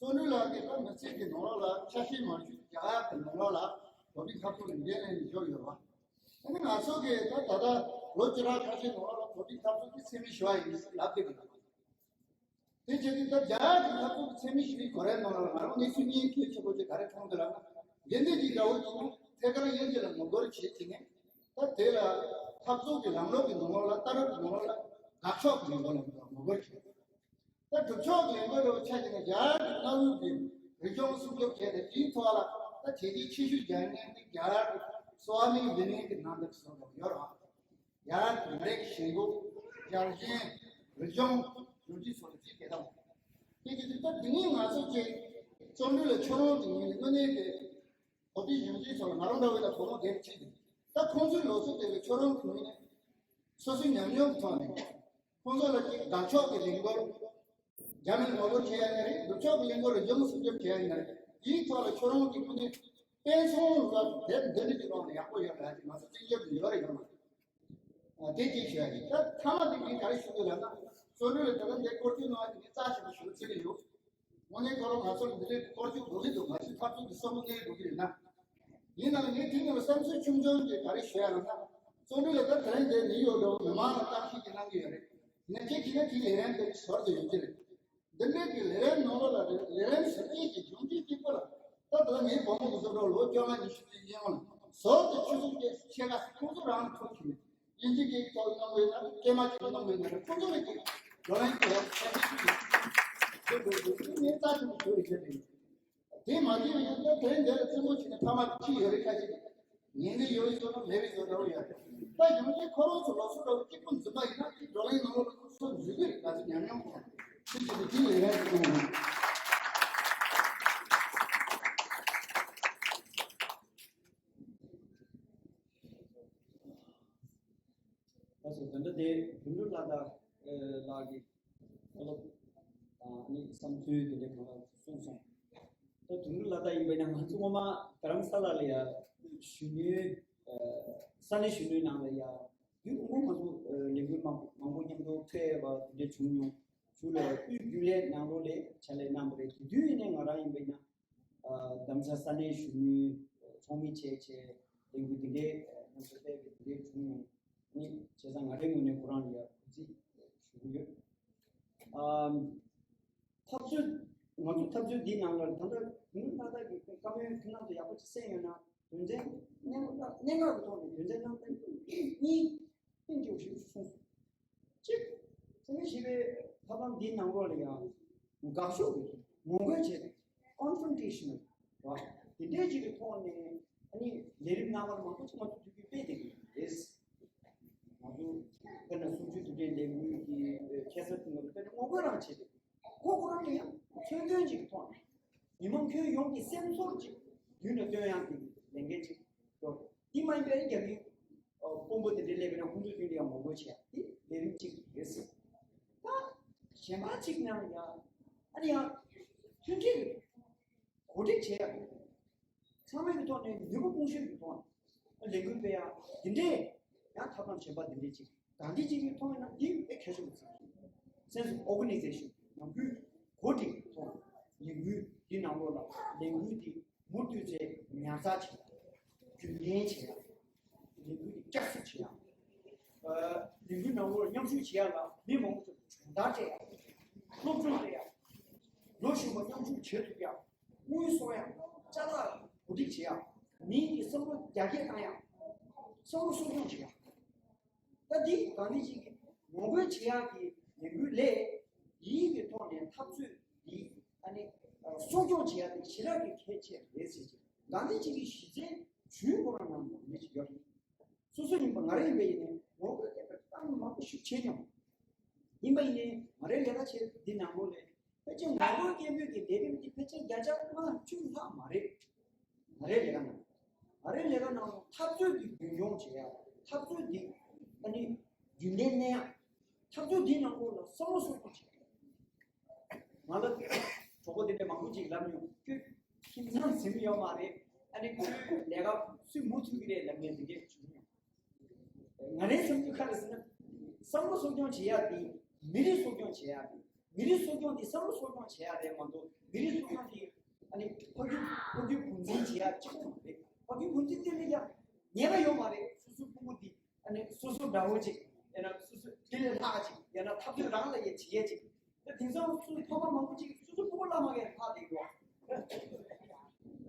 བརྩོན་འགྲུས་ལགས་ཀྱིས་ད་མི་ཚེ་གི་ནང་ལོགས་ལ་ཆ་ཤས་མང་ཤོས་རྒྱ་གར་གྱི་ནང་ལོགས་ལ་བོད་པའི་འཐབ་རྩོད་ལ་འགན་ལེན་ནས་བཞུགས་ཡོད་པ། ཨ་ནི་ང་ཚོ་གིས་ད་ད་ལྟ་ལོ་བཅུ་ཕྲག་ཁ་ཤས་ནང་ལོགས་ལ་བོད་པའི་འཐབ་རྩོད་ཀྱི་འཚེ་མེད་ཞུ་བ་ཡིན་ཟེར་ལབ་བསྡད་ཀྱི་འདུག་དེ་བྱས་ཏེ་ད་རྒྱ་གར་གྱི་འཐབ་རྩོད་ཀྱི་འཚེ་མེད་ཞུ་བའི་གོ་རེ་ནང་ལ་ང་རང་གནས་ཚུལ་གཉིས་གལ་ཆེན་པོ་ཅིག་ག་རེ་མཐོང་འདུག་ལབ་ན། དགེ་འདུན་གྱི་དགྲ་བོ་གཅིག་ནི་ཐད་ཀར་དབྱིན་ཇི་ལ་ངོ་རྒོལ་བྱེད་ཀྱི་ནས་ད་དེ་ལ་འཐབ་རྩོད་ཀྱི་ལམ་ལུགས་ཀྱི་ནང་ལོགས་ལ་ལྟ་གྲུབ་ཀྱི་ནང་ལོགས་ལ་དགག་ཕྱོགས་ཀྱི་ལས་འགུལ་ལ་ངོ་རྒོལ་བྱེད། ད་སྒྲུབ་ཕྱོགས་ཀྱི་ལས་འགུལ་འདྲ་བོ་ཆགས་ཀྱི་ནས་རྒྱ་གར་གྱི་གནའ་བོའི་གི་རིག་གཞུང་སྲུང་སྐྱོབ་བྱས་ཏེ་དེའི་ཐོག་ལ་ད་བྱས་རྗེས་ཆེ་ཤོས་རྒྱག་མཁན་དེ་རྒྱ་གར་གྱི་སོ་ཨ་མི་ལི་ནན་གྱི་ནང་དུ་སོང་བ་ཡོད་རེད། ཡར་མི་རིགས་ཞེན་ཁོག་རྒྱལ་ཞེན་རིག་གཞུང་གཞོན་སྐྱེས་ཚོ་ལ་ཅིག་སྐད་བཏང་། དེ་གི་དུས་ད་དེ་ནས་ང་ཚོ་ཅིག་བརྩོན་འགྲུས་ལ་ཁྱོད་རང་གི་ངོས་ནས་དངོས་གནས་ཀྱི་བོད་པའི་གཞོན་སྐྱེས་ཚོ་ལ་ང་རང་འདྲ་བོ་ལ་བུ་མོ་སྒེར་གཅིག་གི་ད་ཁོང་ཚོའི་ལོ་ཚོད་དེ་ལ་ཁྱོད་རང་གི་ངོས་ནས་སོ་སོའི་ཉམས་མྱོང་གི་ཐོག་ནས་ཁོང་ཚོ་ལ་ཅིག་དགག་ཕྱོགས་ཀྱི་ལས་འགུལ། རྒྱ་མི་ལ་ངོ་རྒོལ་བྱེད་ཡ་ཡིན་ན་རེད། ནུབ་ཕྱོགས་ཀྱི་ལས་འགུལ་ལ་ཡོང་སྲིད་སྐྱོབ་བྱེད་ཡ་ཡིན་ན་རེད། དེའི་ཐོག་ལ་ཁྱོད་རང་གི་ངོས་ནས་དཔེ་མཚོན་ལ་དེབ་འདི་འདྲ་ཅིག་ཀློག་ན་ཡག་པོ་ཡོད་ལ་ཅིག་ང་ཚོ་བརྩི་འཇོག་གི་ཡོད་རེད་ཡོད་མ་རེད། དེ་གཅིག་ཞུ་ཡ་ཡིན། ད་ཐ་མ་དེ་ངས་ག་རེ་ཞུ་དགོས་ལབ་ན། བརྩོན་འགྲུས་ལ་ད་ལྟ་འདི་སྐོར་སྐྱོད་གནང་བ་དེ་ངས་རྩ་ཆེན་པོ་ཞུ་རྩིས་ཀྱི་ཡོད། དངོས་གནས་ཁོ་རང་ང་ཚོར་འདི་འདྲའི་སྐོར་རྒྱུག་འགྲོ་གི་འདུག་ང་ཚོའི་འཐབ་རྩོད་ཀྱི་བསམ་བློ་གནས་འགྲོ་གི་རེད་ན། ཡིན་ནའང་ངས་དེ་ནས་བསམ་ཚུལ་ཆུང་ཆུང་ཅིག་ག་རེ་ཞུ་ཡ་རེད་ན། བརྩོན་འགྲུས་ལ་ད་དེ་རིང་འདིར་ནིའུ་ཡོག་འགྲོ་མི་མང་ལ་བརྟག་ཞིབ་ཅིག་གནང་གི་ཡོད་རེད། ཡིན་ན་ཁྱེད་ཀྱིས་ན་དེ་ལས་རན་དེ་ཞོར་དུ་ཡོད་ཀྱི་རེད། འདི་འདྲའི་གི་ལས་རན་ནང་ལོགས་ལ་རེད། ལས་རན་ཟེར་མཁན་གྱི་སྦྱོང་བརྡར་གཅིག་པོ་ལ་ད་ད་ལྟ་ངའི་བུ་མོ་གི་སློབ་གྲྭ་ལོ་བཅོ་ལྔ་ཉི་ཤུ་དེ་ཡིན་ཡང་ཟོག་གི་ཆུ་ཚོད་ཀྱི་ཕྱེད་ཀ་ཁོང་ཚོ་རང་ཐོབ་ཀྱི་མེད། དབྱིན་ཇི་གི་ཐོག་གནང་བའི་ནང་སྐྱེས་མ་གཅིག་གནང་བའི་ནང་ཁོང་ཚོ་ལ་གི་བགྲོ་གླེང་གི་ཡག་ཆ་ཤས་ཤིག་ཡོད་དགོས་དགོས་ངས་རྩ་ཆེན་པོ་ཞུ་རེ་བྱས་ཏེ། དེ་མ་བྱས་པ་ཡིན་ན་དེ་འདིར་བཙུན་མོ་བྱས་ནས་ཕ་མ་གཅིག་ཡོད་རེད་ཁ་ཅིག་ཉན་གི་ཡོད་ཡོད་ན་མེད་པའི་བཟོ་འདྲ་བོ་ཡོད་རེད། ད་ཡང་ཅིག་ཁོ་རང་ཚོ་ལོ་ཚོད་འདྲ་བོ་གཅིག་པུ་འཛིན་པ་ཡིན་ན་ཅིག་བགྲོ་གླེང་ནང་ལོགས་ལ་ཚོ་འཛུལ་གི་རེད། ང་ཚོ་ཉམས་མྱོང་ཁོང་ཚོ་ཅིག་ཅིག་ཅིག་ལས་ཡག་ཅིག་གཏོང་དགོས། ལགས་སོ། དེ་འདྲ་དེ་དུང་འབྲུ་ལྷ་དར་ལགས་ཀྱིས་བློ་ཨ་ནི་བསམ་ཚུལ་དེ་འདྲ་གང་ལ་གསུངས་སོང་། ད་དུང་འབྲུ་ལྷ་དར་ཡིན་པ་ཡིན་ན་ང་ཚོ་སྔོན་མ་རྡ་རམ་ས་ལ་ལ་ཡ་གཞོན་ནུའི་ས་གནས་གཞོན་ནུའི་ནང་ལ་ཡ་ཡུལ་སྔོན་མ་ང་ཚོ་ལས་འགུལ་མང་མང་པོ་མཉམ་དུ་འཕྲད་པ་དེ་འདྲ་བྱུང་མྱོང་། ཞུ་ལ་དབུས་རྒྱུན་ལས་ནང་ལོགས་ལས་ཕྱག་ལས་གནང་བ་རེད། དེ་དུས་ཡིན་ནའི་ང་རང་ཡིན་པ་ཡིན་ན། རྡ་རམ་ས་ས་གནས་གཞོན་ནུའི་ཚོགས་མི་བྱས་བྱས་ལས་འགུལ་འདི་འདྲའི་མཉམ་དུ་སྤེལ་བའི་འདི་འདྲའི་བྱུང་མྱོང་། ནི་བྱས་ཙང་ང་རའི་ངོས་ནས་ཁོ་རང་ལ་ཡང་གུས་བརྩི་ཞུ་གི་ཡོད། ཨམ། འཐབ་རྩོད་ང་ཚོ་འཐབ་རྩོད་འདིའི་ནང་ལ་ད་ལྟ་དུང་འབྲུ་ལྷ་དར་གྱི་བཀའ་མོལ་ཁྱེད་རང་ཚོ་ཡག་པོ་ཅིག་གསན་ཡོད་ན་དོན་ཚན་གནད་འགག་གནད་འགག་གི་ཐོག་ནས་དོན་ཚན་རྣམ་པ་གཉིས་གཉིས་ཞིག་གསུངས་སོང་། གཅིག་ཚད་མེད་བཞི་པའི་ཐབས་ལམ་འདིའི་ནང་ལོགས་ལ་ཡང་དགག་ཕྱོགས་ཀྱི་ངོ་རྒོལ་བྱས་ཏེ་ཀོན་ཕོན་ཊེ་ཤན་ནལ་ར་དེ་འདྲའི་ཅིག་གི་ཐོག་ནས་ཨ་ནི་ལས་རིམ་སྣ་མང་མང་པོ་ཅིག་ང་ཚོ་དུས་རྒྱུན་སྤེལ་བསྡད་ཀྱི་ཡོད་རེད། ང་ཚོ་དཔེར་ན་གསུམ་བཅུའི་དུས་དྲན་ལས་འགུལ་གྱི་ཁ་སང་དུས་ང་ཚོ་དཔེར་ན་ངོ་རྒོལ་རང་བྱས་ཏེ་ཁོ་ཁོ་རང་ལ་ཡང་མཚོན་དོན་ཅིག་གི་ཐོག་ནས་མི་མང་ཁྱོན་ཡོངས་ཀྱི་སེམས་ཚོར་ཅིག་མདུན་ལ་སྟོན་ཡག་གི་ལས་འགན་ཅིག་འགྲོ། དེ་མ་ཡིན་པའི་རྒྱ་མི་དཔོན་པོ་དེ་འདྲའི་སླེབས་པ་ཡིན་ན་ཁོང་ཚོའི་མདུན་ལ་ཡང་ངོ་རྒོལ་བྱེད་ཡག་དེ་ལས་རིམ་གཅིག་རེད་ཟེར། ད་གཞན་པ་གཅིག་ནང་ཡང་ཨ་ནི་ཡང་མཐུན་སྒྲིལ་གྱི་གོ་སྒྲིག་བྱེད་ཡག་ཚང་མའི་ཐོག་ནས་ནུས་པ་སྤུངས་ཤོས་ཀྱི་ཐོག་ནས་ལས་འགུལ་སྤེལ་ཡག་འདི་འདྲའི་ཡང་ཐབས་ལམ་གཞན་པ་འདི་འདྲའི་གཅིག་གང་འདི་གཅིག་གི་ཐོག་ནས་འདི་དཔེ་གལ་ཆེན་པོ་ཚིག་སེན་སི་ཨོ་ག་ནི་ཛེ་ཤན་ནང་ཁུལ་གོ་སྒྲིག་གི་ཐོག་ནས་ལས་འགུལ་འདི་ནང་ལོགས་ལ་ལས་འགུལ་འདི་མུ་མཐུད་ཚེ་ཉར་ཚགས་བྱེད་ཡག་རྒྱུན་ལྡན་བྱེད་ཡག་ལས་འགུལ་འདི་བསྐྱར་གསོ་བྱེད་ཡག་ལས་འགུལ་ནང་ལོགས་མཉམ་ཞུགས་བྱེད་ཡག་ལ་མི་མང་པོ་ཚོ་སྦྱོང་བརྡར་སྤྲད་ཡག་སློབ་སྦྱོང་སྤྲད་ཡག་ལོ་གཞོན་པ་མཉམ་ཞུགས་བྱེད་ཐུབ་ཡག་དངུལ་གསོག་ཡག་ཅ་ལག་གོ་སྒྲིག་བྱེད་ཡག་མི་གི་བསམ་བློ་རྒྱ་སྐྱེད་བཏང་ཡག་བསམ་བློ་གསོ་སྐྱོང་བྱེད་ཡག་ད་འདི་གང་འདི་ཅིག་གི་ངོ་རྒོལ་བྱེད་ཡག་གི་ལས་འགུལ་ལས་ཡིན་གྱི་ཐོག་ནས་འཐབ་རྩོད་འདི་ཨ་ནི་གསོ་སྐྱོང་བྱེད་ཡག་དེ་ཞེ་དྲག་གི་གལ་ཆེ་རེད་ཟེར་གྱི་གང་འདི་ཅིག་གི་གཞི་རྩའི་ཇུས་ཁོ་རང་ནང་ནས་ཅིག་ཡོད་རེད། སོ་སོ་ཡིན་པ་ང་རང་ཡིན་པ་ཡིན་ནའི་ངོ་རྒོལ་དེ་ལྟར་གཏམ་མང་པོ་ཞིག་བྱས་མྱོང་། ཡིན་པ་ཡིན་ནའི་ང་རའི་ལས་ཀ་བྱེད་འདི་ནང་ལོགས་ལས་ཕལ་ཆེར་ངོ་རྒོལ་སྐད་འབོད་ཀྱི་ལས་རིམ་འདི་ཕལ་ཆེར་བརྒྱ་ཆ་ལྔ་བཅུ་ལྷག་མ་རེད། ང་རའི་ལས་ཀ་ནང་ང་རའི་ལས་ཀ་ནང་འཐབ་རྩོད་འདི་རྒྱུན་འཁྱོངས་བྱེད་ཡག་འཐབ་རྩོད་འདི་ཨ་ནི་རྒྱུན་ལྡན་གནས་ཡག་འཐབ་རྩོད་འདི་ནང་ལོགས་ལ་བསམ་བློ་གསོ་སྐྱོང་བྱེད་ཡག་ང་ལ་གྲོགས་པོ་དེ་འདྲ་མང་པོ་ཅིག་ལབ་མྱོང་། ཁྱོད་ཁྱིམ་ཚང་ཟིན་ཡོད་མ་རེད། ཨ་ནི་ཁྱོད་ལས་ཀ་སུས་མུ་མཐུད་ཀྱི་རེད་ལབ་མཁན་དེ་འདྲ་བྱུང་མྱོང་། ང་རའི་བསམ་ཚུལ་ག་རེ་ཟེར་ན། བསམ་བློ་གསོ་སྐྱོང་བྱེད་ཡག་དེ་མི་རིགས་གསོ་སྐྱོང་བྱེད་ཡག་དེ་མི་རིགས་གསོ་སྐྱོང་དེ་བསམ་བློ་གསོ་སྐྱོང་བྱེད་ཡག་རེད་མ་གཏོགས་མི་རིགས་གསོ་སྐྱོང་དེ་ཨ་ནི་ཕ་རྒྱུད་ཕ་རྒྱུད་གུང་འཛིན་བྱེད་ཡག་གཅིག་པོ་མ་རེད། ཕ་རྒྱུད་གུང་འཛིན་དེ་ལ་ཡང་ཉེས་པ་ཡོད་མ་རེད། སོ་སོའི་ཕྲུ་གུ་དེ་ཨ་ནི་སོ་སོ་འདྲ་བོ་ཅིག་ཡང་ན་སོ་སོ་དེ་ལས་ལྷག་ཅིག་ཡང་ན་འཐབ་རྩོད་རང་ལ་ཡ་བྱེད་ཡས་ཅིག་དེ་དེང་སང་སོ་སོའི་ཕ་མ་མང་པོ་ཅིག་སོ་སོའི་ཕྲུ་གུ་བརླག་མ་གས་ལྷག་དེ་ཡོད།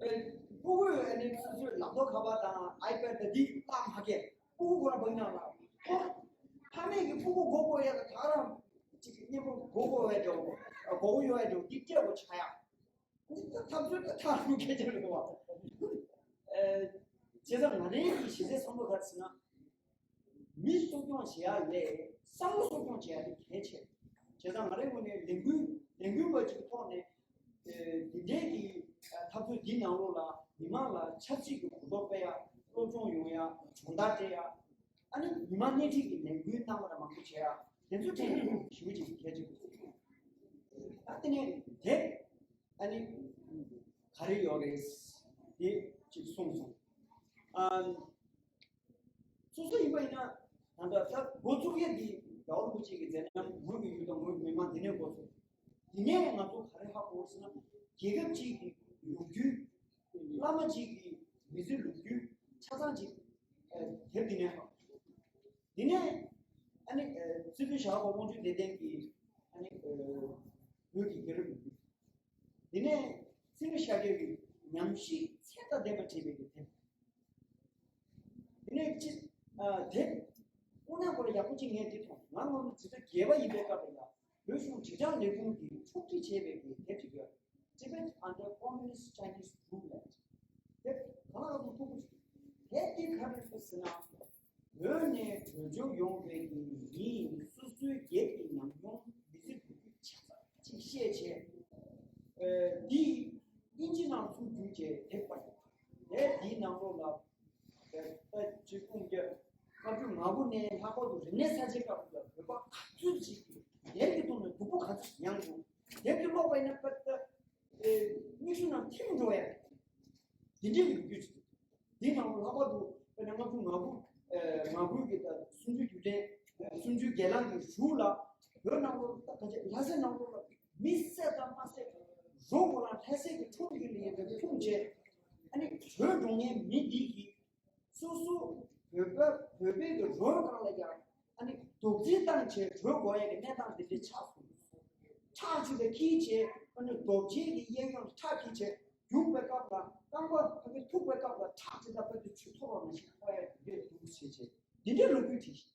ཨེ། ཕྲུ་གུས་ཨ་ནི་སོ་སོའི་ལག་ཐོག་ཁ་པར་དང་ཨའི་པེ་ཌི་དང་དེ་བརླག་མ་གས་ཕྲུ་གུ་ཁོ་རང་བག་ཉག་ལ་ཁོ་ཕ་མས་ཀྱི་ཕྲུ་གུ་མགོ་སྐོར་ཡས་ལ་ད་ག་རང་ཅིག་གཉེན་པོ་མགོ་སྐོར་བས་འགྲོ་མགོ་སྐོར་ཡོད་བས་འགྲོ་འདི་སྤྲད་དགོས་ཆགས་ཡ། འདི་ད་འཐབ་རྩོད་ད་ཐག་རིང་སྐད་ཆ་རེད་བ། ཨེ། བྱས་ཙང་ང་རའི་གི་གཞི་རྩའི་བསམ་བློ་ག་རེ་ཟེར་ན། མི་གསོ་སྐྱོང་བྱེད་ཡ་ལས་བསམ་བློ་གསོ་སྐྱོང་བྱེད་ཡ་དེ་གལ་ཆེ། བྱས་ཙང་ང་རའི་ངོས་ནས་ལས་འགུལ་ལས་འགུལ་བ་ཅིག་ཐོག་ནས་ཨེ། འདི་འདྲའི་གི་འཐབ་རྩོད་འདིའི་ནང་ལོགས་ལ་མི་མང་ལ་ཆབ་སྲིད་ཀྱི་གོ་རྟོགས་སྤེལ་ཡ་སློབ་སྦྱོང་ཡོང་ཡ་སྦྱོང་བརྡར་སྤྲད་ཡ། ཨ་ནི་མི་མང་སྣེ་ཁྲིད་ཀྱི་ལས་འགུལ་གནང་བ་དང་མང་པོ་བྱས་ཡ་དེ་ཚོ་དེ་ཞུ་ཅིག་གལ་ཆེ་དགོས། ད་དེ་ནས་དེབ་ཨ་ནི་ག་རེ་ཡོད་རེད་དེ་ཅིག་གསུངས་སོང་། ཨ། སོ་སོ་ཡིན་པ་ཡིན་ན་ད་ལྟ་ད་འགོ་བཙུགས་ཡས་འདི་རྒྱལ་བ་རིན་པོ་ཆེ་གི་མཛད་རྣམ་ངོས་ཀྱི་ཡུལ་དང་ངོས་ཀྱི་མི་མང་འདི་ནས་འགོ་ཚུགས། འདི་ནས་ང་ཚོ་ག་རེ་ཧ་གོ་ཟེར་ན། རྒྱལ་ཁབ་ཅིག་གི་ལོ་རྒྱུས། བླ་མ་ཅིག་གི་མི་ཚེའི་ལོ་རྒྱུས་ཆ་ཚང་ཅིག་ཨ་དེབ་འདི་ནས་ཧ་གོ། འདི་ནས་ཨ་ནི་ཨ་སྲིད་པའི་ཞག་པ་དབང་ཕྱུག་ལེགས་ལྡན་གྱི་ཨ་ནི་ཨ་བོད་ཀྱི་རྒྱལ་རབས་ལོ་རྒྱུས། འདི་ནས་སྲིད་པའི་ཤཱཀྱ་གི་ཉམས་ཞིབ་ཚད་དང་ལྡན་པ་བྲིས་པའི་གི་དེབ། དེ་ནས་ཅི། ཨ་དེབ་དངོས་གནས་ཁོ་རང་ཡག་པོ་ཅིག་ངས་འདི་མཐོང་། ང་སྔོན་མ་ཇི་ལྟར་རྒྱལ་བ་ཡིན་པའི་སྐབས་ལ་ཡང་བོད་གཞུང་དྲིལ་བསྒྲགས་ལས་ཁུངས་ཀྱིས་ཕྱོགས་སྒྲིག་བྱས་པའི་གི་དེབ་ཅིག་ཡོད། Tibet under Communist Chinese Rule ལབ། དེབ་གང་ལ་གང་འཚམ་མཐུག་པོ་ཞིག་དེབ་འདི་ག་རེ་རེད་ཟེར་ན། བོད་ནས་བྲོས་བྱོལ་ཡོང་བའི་གི་མིས་སོ་སོའི་སྒེར་གྱི་ཉམས་མྱོང་མི་ཚེ་སྒྲུབ་རྒྱུ་ཆ་ཚང་ཅིག་བཤད་བྱས། ཨ་འདི་དབྱིན་ཇི་ནང་ཚུར་བསྒྱུར་བྱས་དེབ་པར། དེབ་འདིའི་ནང་ལོགས་ལ་ད་ཆིག་སྟོང་དགུ་བརྒྱ་ལྔ་བཅུ་ང་དགུ་ནས་ལྷག་པར་དུ་རིག་གནས་གསར་བརྗེའི་སྐབས་ལ་བོད་པ་ག་ཚོད་ཅིག་གིས་དེབ་ཀྱི་ཐོག་ནས་སྡུག་པོ་ག་ཚོད་མྱངས་འདུག་དེབ་འདི་ཀློག་པ་ཡིན་ན་དཔེ་ད་མིག་ཆུ་ནང་ཐིམ་འགྲོ་ཡ། འདི་འདྲའི་ལོ་རྒྱུས་ཅིག་འདི་ནང་ལྷག་པར་དུ་དཔེར་ན་ལྔ་བཅུ་ང་དགུ་ཨ་ང་དགུ་གི་ད་སུམ་ཅུ་དུས་དྲན་སུམ་ཅུ་སྒེར་ལངས་ཀྱི་གཞུག་ལ་བོད་ནང་ལོགས་ད་ག་ཅེ་ལྷ་སའི་ནང་ལོགས་ལ་མི་བསད་དང་མ་བསད་རོ་མགོ་ལ་ལྷ་སའི་གི་ཁྲོམ་ཡུལ་ལ་ཡིན་པའི་ཁུངས་བྱས། ཨ་ནི་བྲོས་འགྲོ་མཁན་མི་འདི་གིས་སོ་སོ་བོད་པ་བོད་པའི་གི་རོལ་སྒང་ལ་ཡང་ཨ་ནི་རྡོག་རྫིས་བཏང་བྱས་བྲོས་འགྲོ་ཡ་གི་གནས་སྟངས་འདི་འདྲ་ཆགས་སོང་། ཁྲག་ཅིག་ལ་འཁྱིལ་བྱས་ཨ་ནི་རྡོ་རྗེ་གི་གཡས་གཡོན་ལ་ཁྲག་འཁྱིལ་བྱས་རྒྱུག་པའི་སྐབས་ལ་རྐང་པ་ཕ་གི་ཐུག་པའི་སྐབས་ལ་ཁྲག་ཅིག་ལ་ཕ་གི་ཆུ་འཐོར་བ་མ་ཞིག་ཁོ་ཡ་འདི་འདྲས་འདུག་བྱས་བྱས་འདི་འདྲའི་ལོ་རྒྱུས་བྲིས།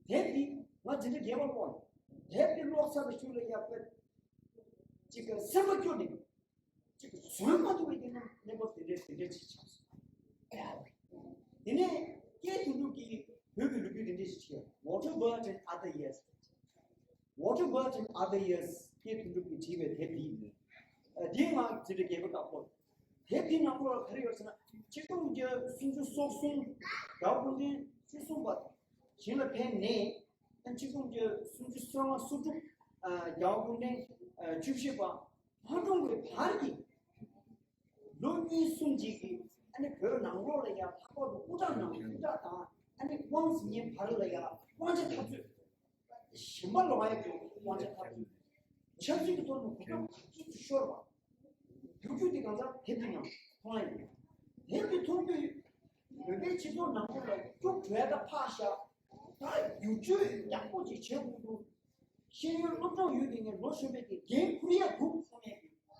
དེབ་འདི་ང་འདི་འདྲ་རྒྱལ་བ་ཀློག་ནས་དེབ་འདི་ཀློག་ཚར་བའི་ཤུལ་ལ་ཡ་ཕ་ཅིག་གི་སེམས་པ་སྐྱོ་ནས། ཅིག་བཟོད་མ་ཐུབ་པའི་གི་གནས་བབ་དེ་འདྲས་དེ་འདྲས་ཅིག་ཆགས་སོང་། དེ་ནས་སྐྱེས་དོན་གྲུབ་ཀྱིས་བོད་ཀྱི་ལོ་རྒྱུས་དེ་འདྲས་ཅིག་བྲིས། Waterbird and Other Years. Waterbird and Other Years. སྐྱེས་དོན་གྲུབ་ཀྱིས་བྲིས་པའི་དེབ་འདི་ཡིན། ཨ་འདིའི་ནང་ཇི་འདྲ་རྒྱལ་པོ་བཀའ་བསྒོ། དེབ་འདིའི་ནང་ལོགས་ལ་ག་རེ་ཡོད་ཟེར་ན། ཆིག་སྟོང་དགུ་བརྒྱ་སུམ་ཅུ་སོ་གསུམ་རྒྱལ་བ་སྐུ་ཕྲེང་བཅུ་གསུམ་པ་ཞིང་ལ་ཕེབས་ནས། ཨ་ཆིག་སྟོང་དགུ་བརྒྱ་སུམ་ཅུ་སོ་ལྔ་སོ་དྲུག་ཨ་རྒྱལ་བ་སྐུ་ཕྲེང་ཨ་བཅུ་བཞི་པ་མ་འཁྲུངས་པའི་བར་གྱི་ལོ་གཉིས་གསུམ་ཅིག་གི་ཨ་ནི་བོད་ནང་ལོགས་ལ་ཡང་ལྷག་པར་དུ་སྐུ་དྲག་ནང་སྐུ་དྲག་དང་ཨ་ནི་དབང་འཛིན་མཁན་བར་ལ་ཡང་དབང་ཆ་འཐབ་རྩོད། ཞིང་པ་ལོག་ཡ་གི་དབང་ཆ་འཐབ་རྩོད། ཆབ་སྲིད་ཀྱི་ཐོག་ནས་གོ་སྐབས་ག་ཚོད་ཤོར་བ། ལོ་རྒྱུས་དེ་གང་ཟག་དེབ་འདི་ནང་མཐོང་ཡ་ཡོད། དེབ་འདི་མཐོང་དུས་བོད་པའི་སྤྱི་ཚོགས་ནང་ཁུལ་ལ་སྐྱུག་བྲོ་ཡ་དང་ཕར་བཞག་ད་བསྒྱུར་བཅོས་ཡག་པོ་ཅིག་བྱེད་དགོས་འདུག་ཤེས་ཡོན་སློབ་སྦྱོང་ཡོད་དེ་ངས་ལོ་གཞོན་པའི་དེ་འགན་འཁུར་ཡ་འདུག་གསུངས་ནས་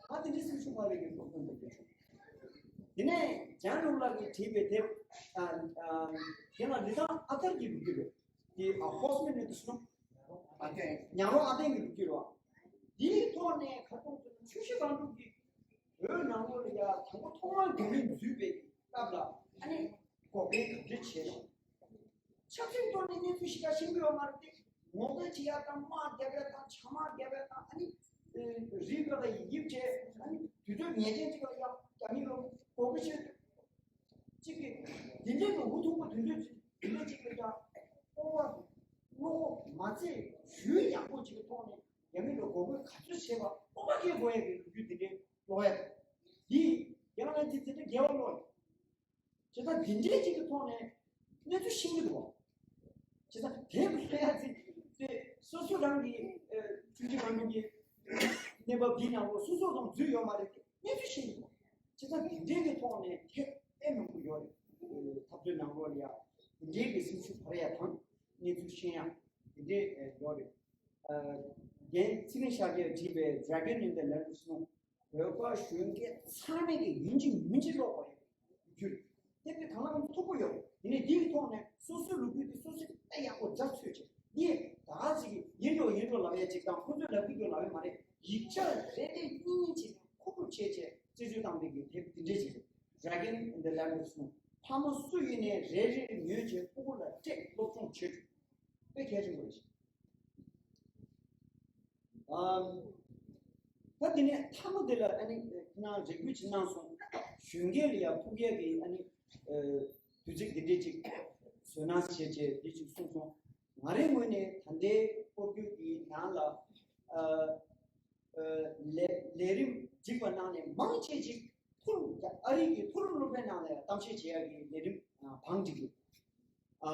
ང་དེ་འདྲའི་སེམས་ཤུགས་འཕར་བའི་གི་སློབ་སྟོན་དེ་འདྲ་བྱུང་། དེ་ནས་ལྗང་ལུག་ལགས་ཀྱིས་བྲིས་པའི་དེབ་ཨ་ཨ་དེ་ལ་ལི་ཐང་ཨ་ཐར་གྱི་ལོ་རྒྱུས་རེད། དེ་ཨ་ཧོར་སྨན་ནི་དུ་སོང་། ཨ་ཏེ། ཉང་རོང་ཨ་ཏེ་གི་ལོ་རྒྱུས་རེད། དེའི་ཐོག་ནས་ཁ་ཐོག་ཏུ་ཆུ་བཞི་སྒང་དྲུག་གི་བོད་ནང་ལོགས་ལ་ཡ་དང་པོ་ཐོག་མར་རྒྱ་མི་འཛུལ་བའི་སྐབས་ལ་ཨ་ནི་འགོག་རྐྱེན་ག་འདྲ་བྱས་ནས། ཆབ་སྲིད་ཐོག་ནས་གནས་ཚུལ་ཞིག་ཀ་ཤེས་ཀྱི་ཡོད་མ་རེད་དེ། ངོ་རྒོལ་བྱེད་ཡ་དང་དམག་རྒྱབ་ཡ་དང་ཇ་དམག་རྒྱབ་ཡ་དང་ཨ་ནི་རིགས་པ་ལ་ཡིད་ཡིབ་བྱས་ཨ་ནི་དུས་ཚོད་ངེས་ཅན་ཅིག་ལ་ཡ་རྒྱ་མི་ལ་འགོག་རྒོལ་བྱེད། གཅིག་གིས་འདི་འདྲའི་གི་འུ་ཐུག་པ་དུས་ཚོད་ཅིག་འདི་འདྲ་ཅིག་ལ་ཡ་སྤོབས་པ་བློ་ཁོག་མ་ཚད་ཞུ་ཡག་པོ་ཅིག་གི་ཐོག་ནས་རྒྱ་མི་ལ་འགོག་རྒོལ་ག་ཚོད་བྱས་པ་སྤོབས་པ་སྐྱེ་དགོས་ཡ་གི་ལོ་རྒྱུས་འདི་འདྲའི་ཀློག་ཡ། འདི་ཡང་ན་འདི་འདི་འདྲའི་རྒྱལ་བ་ཀློག་ཡ། བྱས་ཙང་འདི་འདྲའི་ཅིག་གི་ཐོག་ནས་གནས་ཚུལ་ཤེས་ཀྱི་འདུག་བ། བྱས་ཙང་དེ་མི་ལ་ཡ་ཚིག་དེ་སོ་སོ་རང་གི་ཆུང་ཆུང་རང་གི་གནས་བབ་འདི་ནང་ལོགས་སོ་སོ་དང་འཛུལ་ཡོད་མ་རེད་དེ་གནས་ཚུལ་ཤེས་ཀྱི་འདུག་བ། བྱས་ཙང་འདི་འདྲའི་གི་ཐོག་ནས་དེབ་དཔེ་མང་པོ་ཡོད་རེད། འཐབ་རྩོད་ནང་ལོགས་ལ་ཡ་འདི་འདྲའི་གི་སེམས་ཤུགས་འཕར་ཡ་དང་གནས་ཚུལ་ཤེས་ཡ་འདི་འདྲའི་ཡོད་རེད། རྒན་ཚེ་རིང་ཤཱཀྱས་བྲིས་པའི་Dragon in the Land of Snow བོད་པ་གཞོན་སྐྱེས་ཚང་མས་ཀྱི་ཡིན་གཅིག་མིན་གཅིག་ཀློག་དགོས་ཡོད་རྒྱུ་རེད། དེ་དཔེ་གང་ལ་གང་འཚམ་མཐུག་པོ་ཡོད་རེད། ཡིན་ནའི་འདིའི་ཐོག་ནས་སོ་སོའི་ལོ་རྒྱུས་དེ་སོ་སོས་དཔེ་ཡག་པོ་འཇགས་ཚུལ་བྱས་ནས་ད་ཅིག་ཡིན་འགྲོ་ཡིན་འགྲོ་ལབ་ཡ་ཅིག་དང་ཁོ་ཚོས་ལབ་ཀྱི་འགྲོ་ལབ་ཡ་མ་རེད། ཡིག་ཆ་རེ་རེ་གཉིས་གཉིས་བྱས་ནས་མཁོ་སྒྲུབ་བྱས་བྱས་རྩད་གཅོད་བཏང་བའི་གི་དེབ་འདི་འདྲས་ཅིག་རེད། Dragon in the Land of Snow ཕ་མ་སུ་ཡིན་ནའི་རེ་རེ་ཉོས་བྱས་སྤུ་གུ་ལ་སྤྲད་སློབ་སྦྱོང་བྱེད་དགོས་དཔེ་གལ་ཆེན་པོ་རེད། ཨམ། ད་དེ་ནས་མཐའ་མ་དེ་ལ་ཨ་ནི་ཁྱེད་རང་རེ་སྐུལ་ཅིག་གནང་སོང་། གཞོན་སྐྱེས་ལ་ཡང་ཕུགས་ཡག་གི་ཨ་ནི་དུས་ཚིགས་འདི་འདྲས་ཅིག་བཟོས་གནང་བྱས་བྱས་འདི་ཅིག་གསུངས་སོང་། ང་རའི་ངོས་ནས་ད་ལྟའི་སྐོར་སྐྱོད་ཀྱི་ནང་ལ་ཨ་ཨ་ལས་ལས་རིམ་སྒྲིག་པ་གནང་ནས་མང་ཆེ་ཅིག་མཐོ་རིམ་ཨ་རི་གི་མཐོ་རིམ་སློབ་གྲྭའི་ནང་ལ་ཡང་གཏམ་བཤད་བྱེད་ཡག་གི་ལས་རིམ་བང་སྒྲིག་གི་ཨ་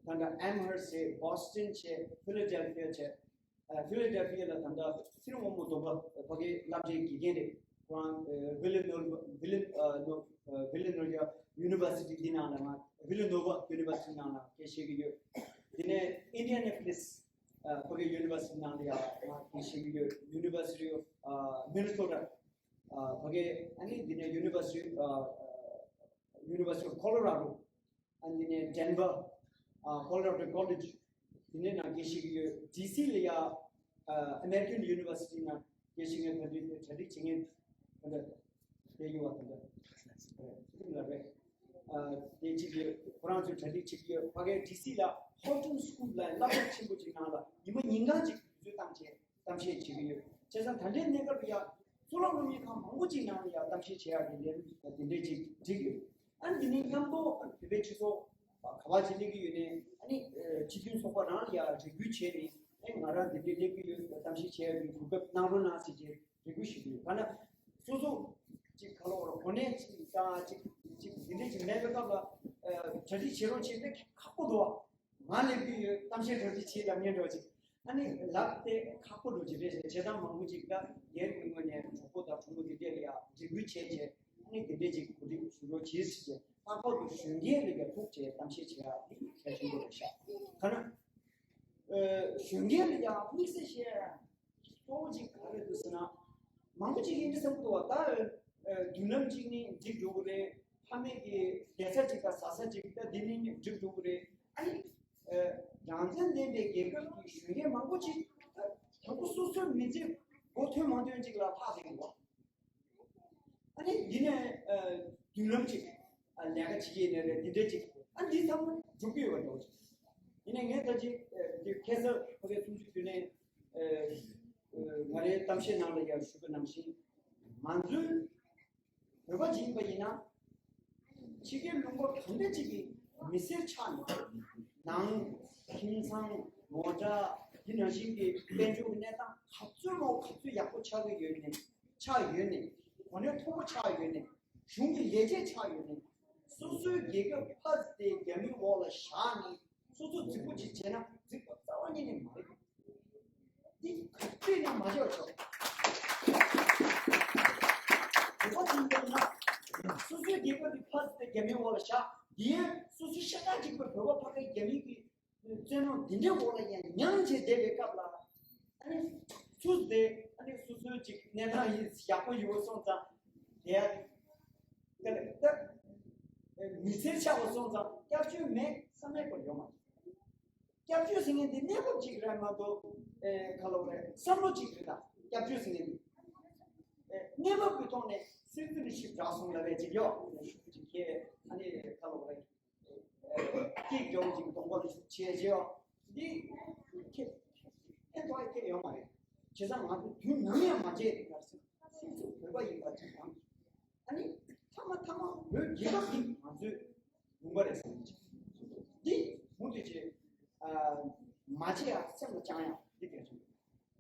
ད་ལྟ་Amherst་བྱས། Boston་བྱས། Philadelphia་བྱས། ཕི་ལ་ཌེལ་ཕི་ཡ་ལ་ད་ལྟ་ཚེ་རིང་དབང་མོ་སྡོམ་པ་ཕ་གིའི་སློབ་གྲྭའི་དགེ་རྒན་རེད། ཁོ་རང་ཝི་ལི་ནོ་ཝི་ལི་ནོ་ཝི་ལི་ནོ་ཝ་ཡུ་ནི་ཝར་སི་ཊི་འདི་ནང་ལ་ང་ཝི་ལི་ནོ་ཝ་ཡུ་ནི་ཝར་སི་ཊི་ནང་ལ་དགེ་བཤེས་ཀྱི་ཡོད། དེ་ནས་ཨིན་ཌི་ཡ་ན་པོ་ལིས་ཕ་གིའི་ཡུ་ནི་ཝར་སི་ཊི་ནང་ལ་ཡང་ང་དགེ་བཤེས་ཀྱི་ཡོད། ཡུ་ནི་ཝར་སི་ཊི་ཨོཕ་མི་ནི་སོ་ཊ་ཕ་གིའི་ཨ་ནི་འདི་ནས་ཡུ་ནི་ཝར་སི་ཊི་ཡུ་ནི་ཝར་སི་ཊི་ཨོཕ་ཁོ་ལོ་ར་ཌོ། ཨ་ནི་ནས་ཌེན་བར། ཨ་ཁོ་ལོ་ར་ཌོ་ཀོ་ལེཇ། དེ་ནས་ནང་དགེ་བཤེས་ཀྱི་ཡོད། ཌི་སི་ལ་ཡ་ཨ་ཨ་མེ་རི་ཀན་ཡུ་ནི་ཝར་སི་ཊི་ནང་དགེ་བཤེས་ངས་གྲ་སྒྲིག་གྲ་སྒྲིག་བྱེད་མཁན་དེ་འདྲ་དེ་ཡོད་པ་དེ་འདྲ་ཨ་ལ་རེད། ཨ་དེ་གཅིག་ཡོད། ཁོ་རང་ཚོས་གྲ་སྒྲིག་བྱེད་ཀྱི་ཡོད། ཕ་གིའི་ཌི་སི་ལ་ཧོ་ཊོན་སི་ཀུལ་ལ་སློབ་གྲྭ་ཆེན་པོ་ཅིག་ནང་ལ་ཉི་མ་ཉིན་གང་ཅིག་དུས་ཚོད་བཏང་བྱས། གཏམ་བཤད་བྱེད་ཀྱི་ཡོད། བྱས་ཙང་ད་ལྟའི་གནས་སྐབས་ལ་ཡང་གཙུག་ལག་སློབ་གཉེར་ཁང་མང་པོ་ཅིག་ནང་ལ་ཡང་གཏམ་བཤད་བྱེད་ཡག་གི་ལས་རིམ་དེ་འདྲས་ཅིག་བསྒྲིགས་ཡོད། ཨ་ནི་འདི་ནས་མཉམ་དུ་བོད་པའི་སྤྱི་ཚོགས་ག་བ་ཅིག་སླེབས་ཀྱི་ཡོད་ནའི་ཨ་ནི་སྤྱི་མཐུན་ཚོགས་པ་རང་ལ་ཡང་རེ་སྐུལ་བྱས་ནས་ཨ་ནི་ང་རང་འདི་འདྲས་སླེབས་ཀྱི་ཡོད། གཏམ་བཤད་བྱེད་ཡག་གི་གོ་སྐབས་གནང་རོགས་གནང་ཟེར་གྱི་རེ་སྐུལ་ཞུ་གི་ཡོད། ག་ན་སོ་སོ་ཅིག་ག་ལ་བར་གོ་གནས་ཅིག་དང་ཅིག་ཅིག་འདི་འདྲས་ཅིག་མེད་པའི་སྐབས་ལ་གྲ་སྒྲིག་བྱེད་རོགས་བྱེད་དེ་ཁག་པོ་འདུག་བ། ང་སླེབས་ཀྱི་ཡོད། གཏམ་བཤད་གྲ་སྒྲིག་བྱེད་ལབ་མཁན་འདྲ་བོ་ཅིག་ཨ་ནི་ལབ་སྟེ་ཁག་པོ་འགྲོ་གི་རེད། བྱས་ཙང་མང་པོ་ཅིག་ད་སྒེར་གྱི་ངོས་ནས་གྲོགས་པོ་དང་གྲོགས་མོ་དེ་འདྲས་ལ་ཡང་འབྲེལ་བསྐུལ་བྱས་རྗེས་ཨ་ནི་དེ་འདྲས་ཅིག་གོ་སྒྲིག་ཞུ་རོགས་བྱེད་ཟེར་རྗེས་ལྷག་པར་དུ་གཞོན་སྐྱེས་ལ་ཡང་ཐུག་བྱས་གཏམ་བཤད་བྱེད་ཡག་འདི་གལ་ཆེན་པོ་རེད་ཤག་ག་ན་གཞོན་སྐྱེས་ལ་ཡང་དམིགས་བསལ་བཤད་གཙོ་བོ་གཅིག་ག་རེ་འདུག་ཟེར་ན། མང་པོ་ཅིག་ཡིན་གྱི་བསམ་གྱི་འདུག་བ། ད་མདུན་ལམ་གཅིག་ནི་འགྲིག་འགྲོ་གི་རེད། ཕ་མེས་ཀྱི་བསྡད་ས་གཅིག་དང་ཟ་ས་གཅིག་ད་འདི་ནི་འགྲིག་འགྲོ་གི་རེད། ཨ་ནི་རང་བཙན་ལྡན་པའི་རྒྱལ་ཁབ་ཀྱི་གཞོན་སྐྱེས་མང་པོ་ཅིག་ད་དང་པོ་སོ་སོའི་མི་ཚེ་མགོ་ཐོན་མ་ཐོན་ཅིག་ལ་ལྷག་བསྡད་ཀྱི་འདུག་བ། ཨ་ནི་འདི་ནས་མདུན་ལམ་གཅིག་ལས་ཀ་བྱེད་ཀྱི་ཡིན་ནའི་རེད། འདི་འདྲ་གཅིག་ཨ་འདི་ཚང་མ་འཇུག་གི་ཡོད་པ་འདྲ་བོ་ཅིག་ཡིན་ནའི་ངས་ད་ཅིག་འདི་ཁ་སང་ཁ་སང་གསུང་ཆོས་དུས་ནས་ང་རའི་གཏམ་བཤད་ནང་ལ་ཡང་ཞུས་པ་ནང་བཞིན་ང་ཚོའི་བོད་པ་ཅིག་ཡིན་པ་ཡིན་ན། ཕྱི་རྒྱལ་ལུང་པ་གང་འདྲ་ཅིག་གི་མི་སེར་ཆགས་ནས་ནང་ཁྱིམ་ཚང་ངོ་དགའ་འདི་ནང་བཞིན་གྱི་དཔལ་འབྱོར་གྱི་གནས་སྟངས་ག་ཚོད་མང་ག་ཚོད་ཡག་པོ་ཆགས་ཀྱི་ཡོད་ནས་ཆགས་ཡོད་ནས་གོ་གནས་མཐོ་པོ་ཆགས་ཡོད་ནས་གཞུང་གི་ལས་བྱེད་ཆགས་ཡོད་ནས་སོ་སོའི་རྒྱལ་ཁབ་ཕར་ཟད་དེ་རྒྱ་མིའི་འོག་ལ་བཞག་ནས་སོ་སོ་རྫིག་པོ་ཅིག་བྱས་ན་རྫིག་པ་རྩ་བ་ཉིད་ནས་མ་རེད། འདི་ག་ཚོད་ནས་མ་བྱས་པ་ཆོག་བོད་པ་ཚོ་ཡིན་ན་སོ་སོའི་རྒྱལ་ཁབ་ཀྱི་ཕར་ཟད་དེ་རྒྱ་མིའི་འོག་ལ་བཞག་འདི་ཡང་སོ་སོའི་ཤ་ཁྲག་གཅིག་པའི་བོད་པ་ཕ་གིའི་རྒྱ་མི་གི་བཙན་གནོན་འདི་འདྲའི་འོག་ལ་ཡང་མྱངས་བྱས་བསྡད་པའི་སྐབས་ལ་ཨ་ནི་ཚུར་བསྡད་ཨ་ནི་སོ་སོའི་ཅིག་གནས་སྟངས་ཡིན་ཡག་པོ་ཡོད་སོང་ཙང་དེ་ཡང་དེ་ལ་ད་མི་ཚེ་ཆགས་པ་སོང་ཙང་སྐྱབས་བཅོལ་མེད་བསམ་མེད་པར་ཡོང་མ་ཐུབ། སྐྱབས་བཅོལ་ཟེར་མཁན་དེ་གནས་བབ་ཅིག་རེད་མ་གཏོགས་ཨེ་ག་ལབ་རེད་བསམ་བློ་ཅིག་རེད། ད་སྐྱབས་བཅོལ་ཟེར་མཁན་དེ་ཨེ་གནས་བབ་ཀྱི་ཐོག་ནས་སི་ཊི་ཛེན་ཤིབ་རག་སོང་ལབ་པའི་ཅིག་ཡོད་ཤུགས་ཅིག་ཁྱེད་ཨ་ནི་ག་ལབ་རེད། སྐྱིད་སྐྱོ་ཅིག་གདོང་པ་ལ་ཤུགས་ཆེ་ཆེ་བ། འདི་ཁྱེད་ཁྱེད་ཐོག་ཁྱེད་ཡོང་མ་རེད། བྱས་ཙང་ང་ཚོ་དུས་ནམ་ཡང་མ་བརྗེད་དེ་གར་སོང་སོ་སོ་བོད་པ་ཡིན་པ་ཅིག་དང་། ཨ་ནི་ཐ་མ་ཐ་མ་བོད་རྒྱལ་ཁབ་འདི་ང་ཚོའི་ལུང་པ་རེད་བསམ་གྱི་འདི་མུ་མཐུད་བྱས་མ་བརྗེད་ཡ་སེམས་ལ་བཅངས་ཡ་འདི་གལ་ཆེན་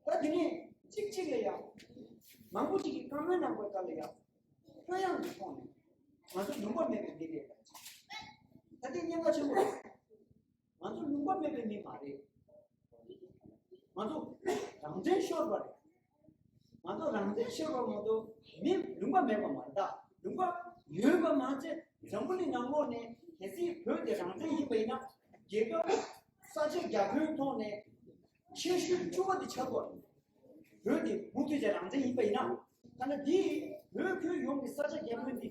པོ། ད་དེ་ནས་གཅིག་གཅིག་ལ་ཡང་མང་པོ་ཅིག་གིས་བཀའ་མོལ་གནང་བའི་སྐབས་ལ་ཡང་ལྷོད་ཡངས་ཀྱི་ཐོག་ནས་ང་ཚོ་ལུང་པ་མེད་པའི་མི་རེད། ད་དེ་གཉན་ཁ་ཆེན་པོ་རེད། ང་ཚོ་ལུང་པ་མེད་པའི་མི་མ་རེད། ང་ཚོ་རང་བཙན་ཤོར་བ་རེད། ང་ཚོ་རང་བཙན་ཤོར་བ་མ་གཏོགས་མི་ལུང་པ་མེད་པ་མ་རེད། ད་ལུང་པ་ཡོད་པ་མ་ཚད་འཛམ་བུ་གླིང་ནང་ལོགས་ནས་གལ་སྲིད་བོད་དེ་རང་བཙན་ཡིན་པ་ཡིན་ན་རྒྱལ་ཁབ་ས་ཆ་རྒྱ་ཁྱོན་ཐོག་ནས་ཆེ་ཤོས་བཅུ་པ་དེ་ཆགས་དགོས། བོད་དེ་མུ་མཐུད་ཀྱི་རང་བཙན་ཡིན་པ་ཡིན་ན། ཐ་ན་འདི་བོད་ཁྱོན་ཡོངས་ཀྱི་ས་ཆ་རྒྱ་ཁྱོན་འདི་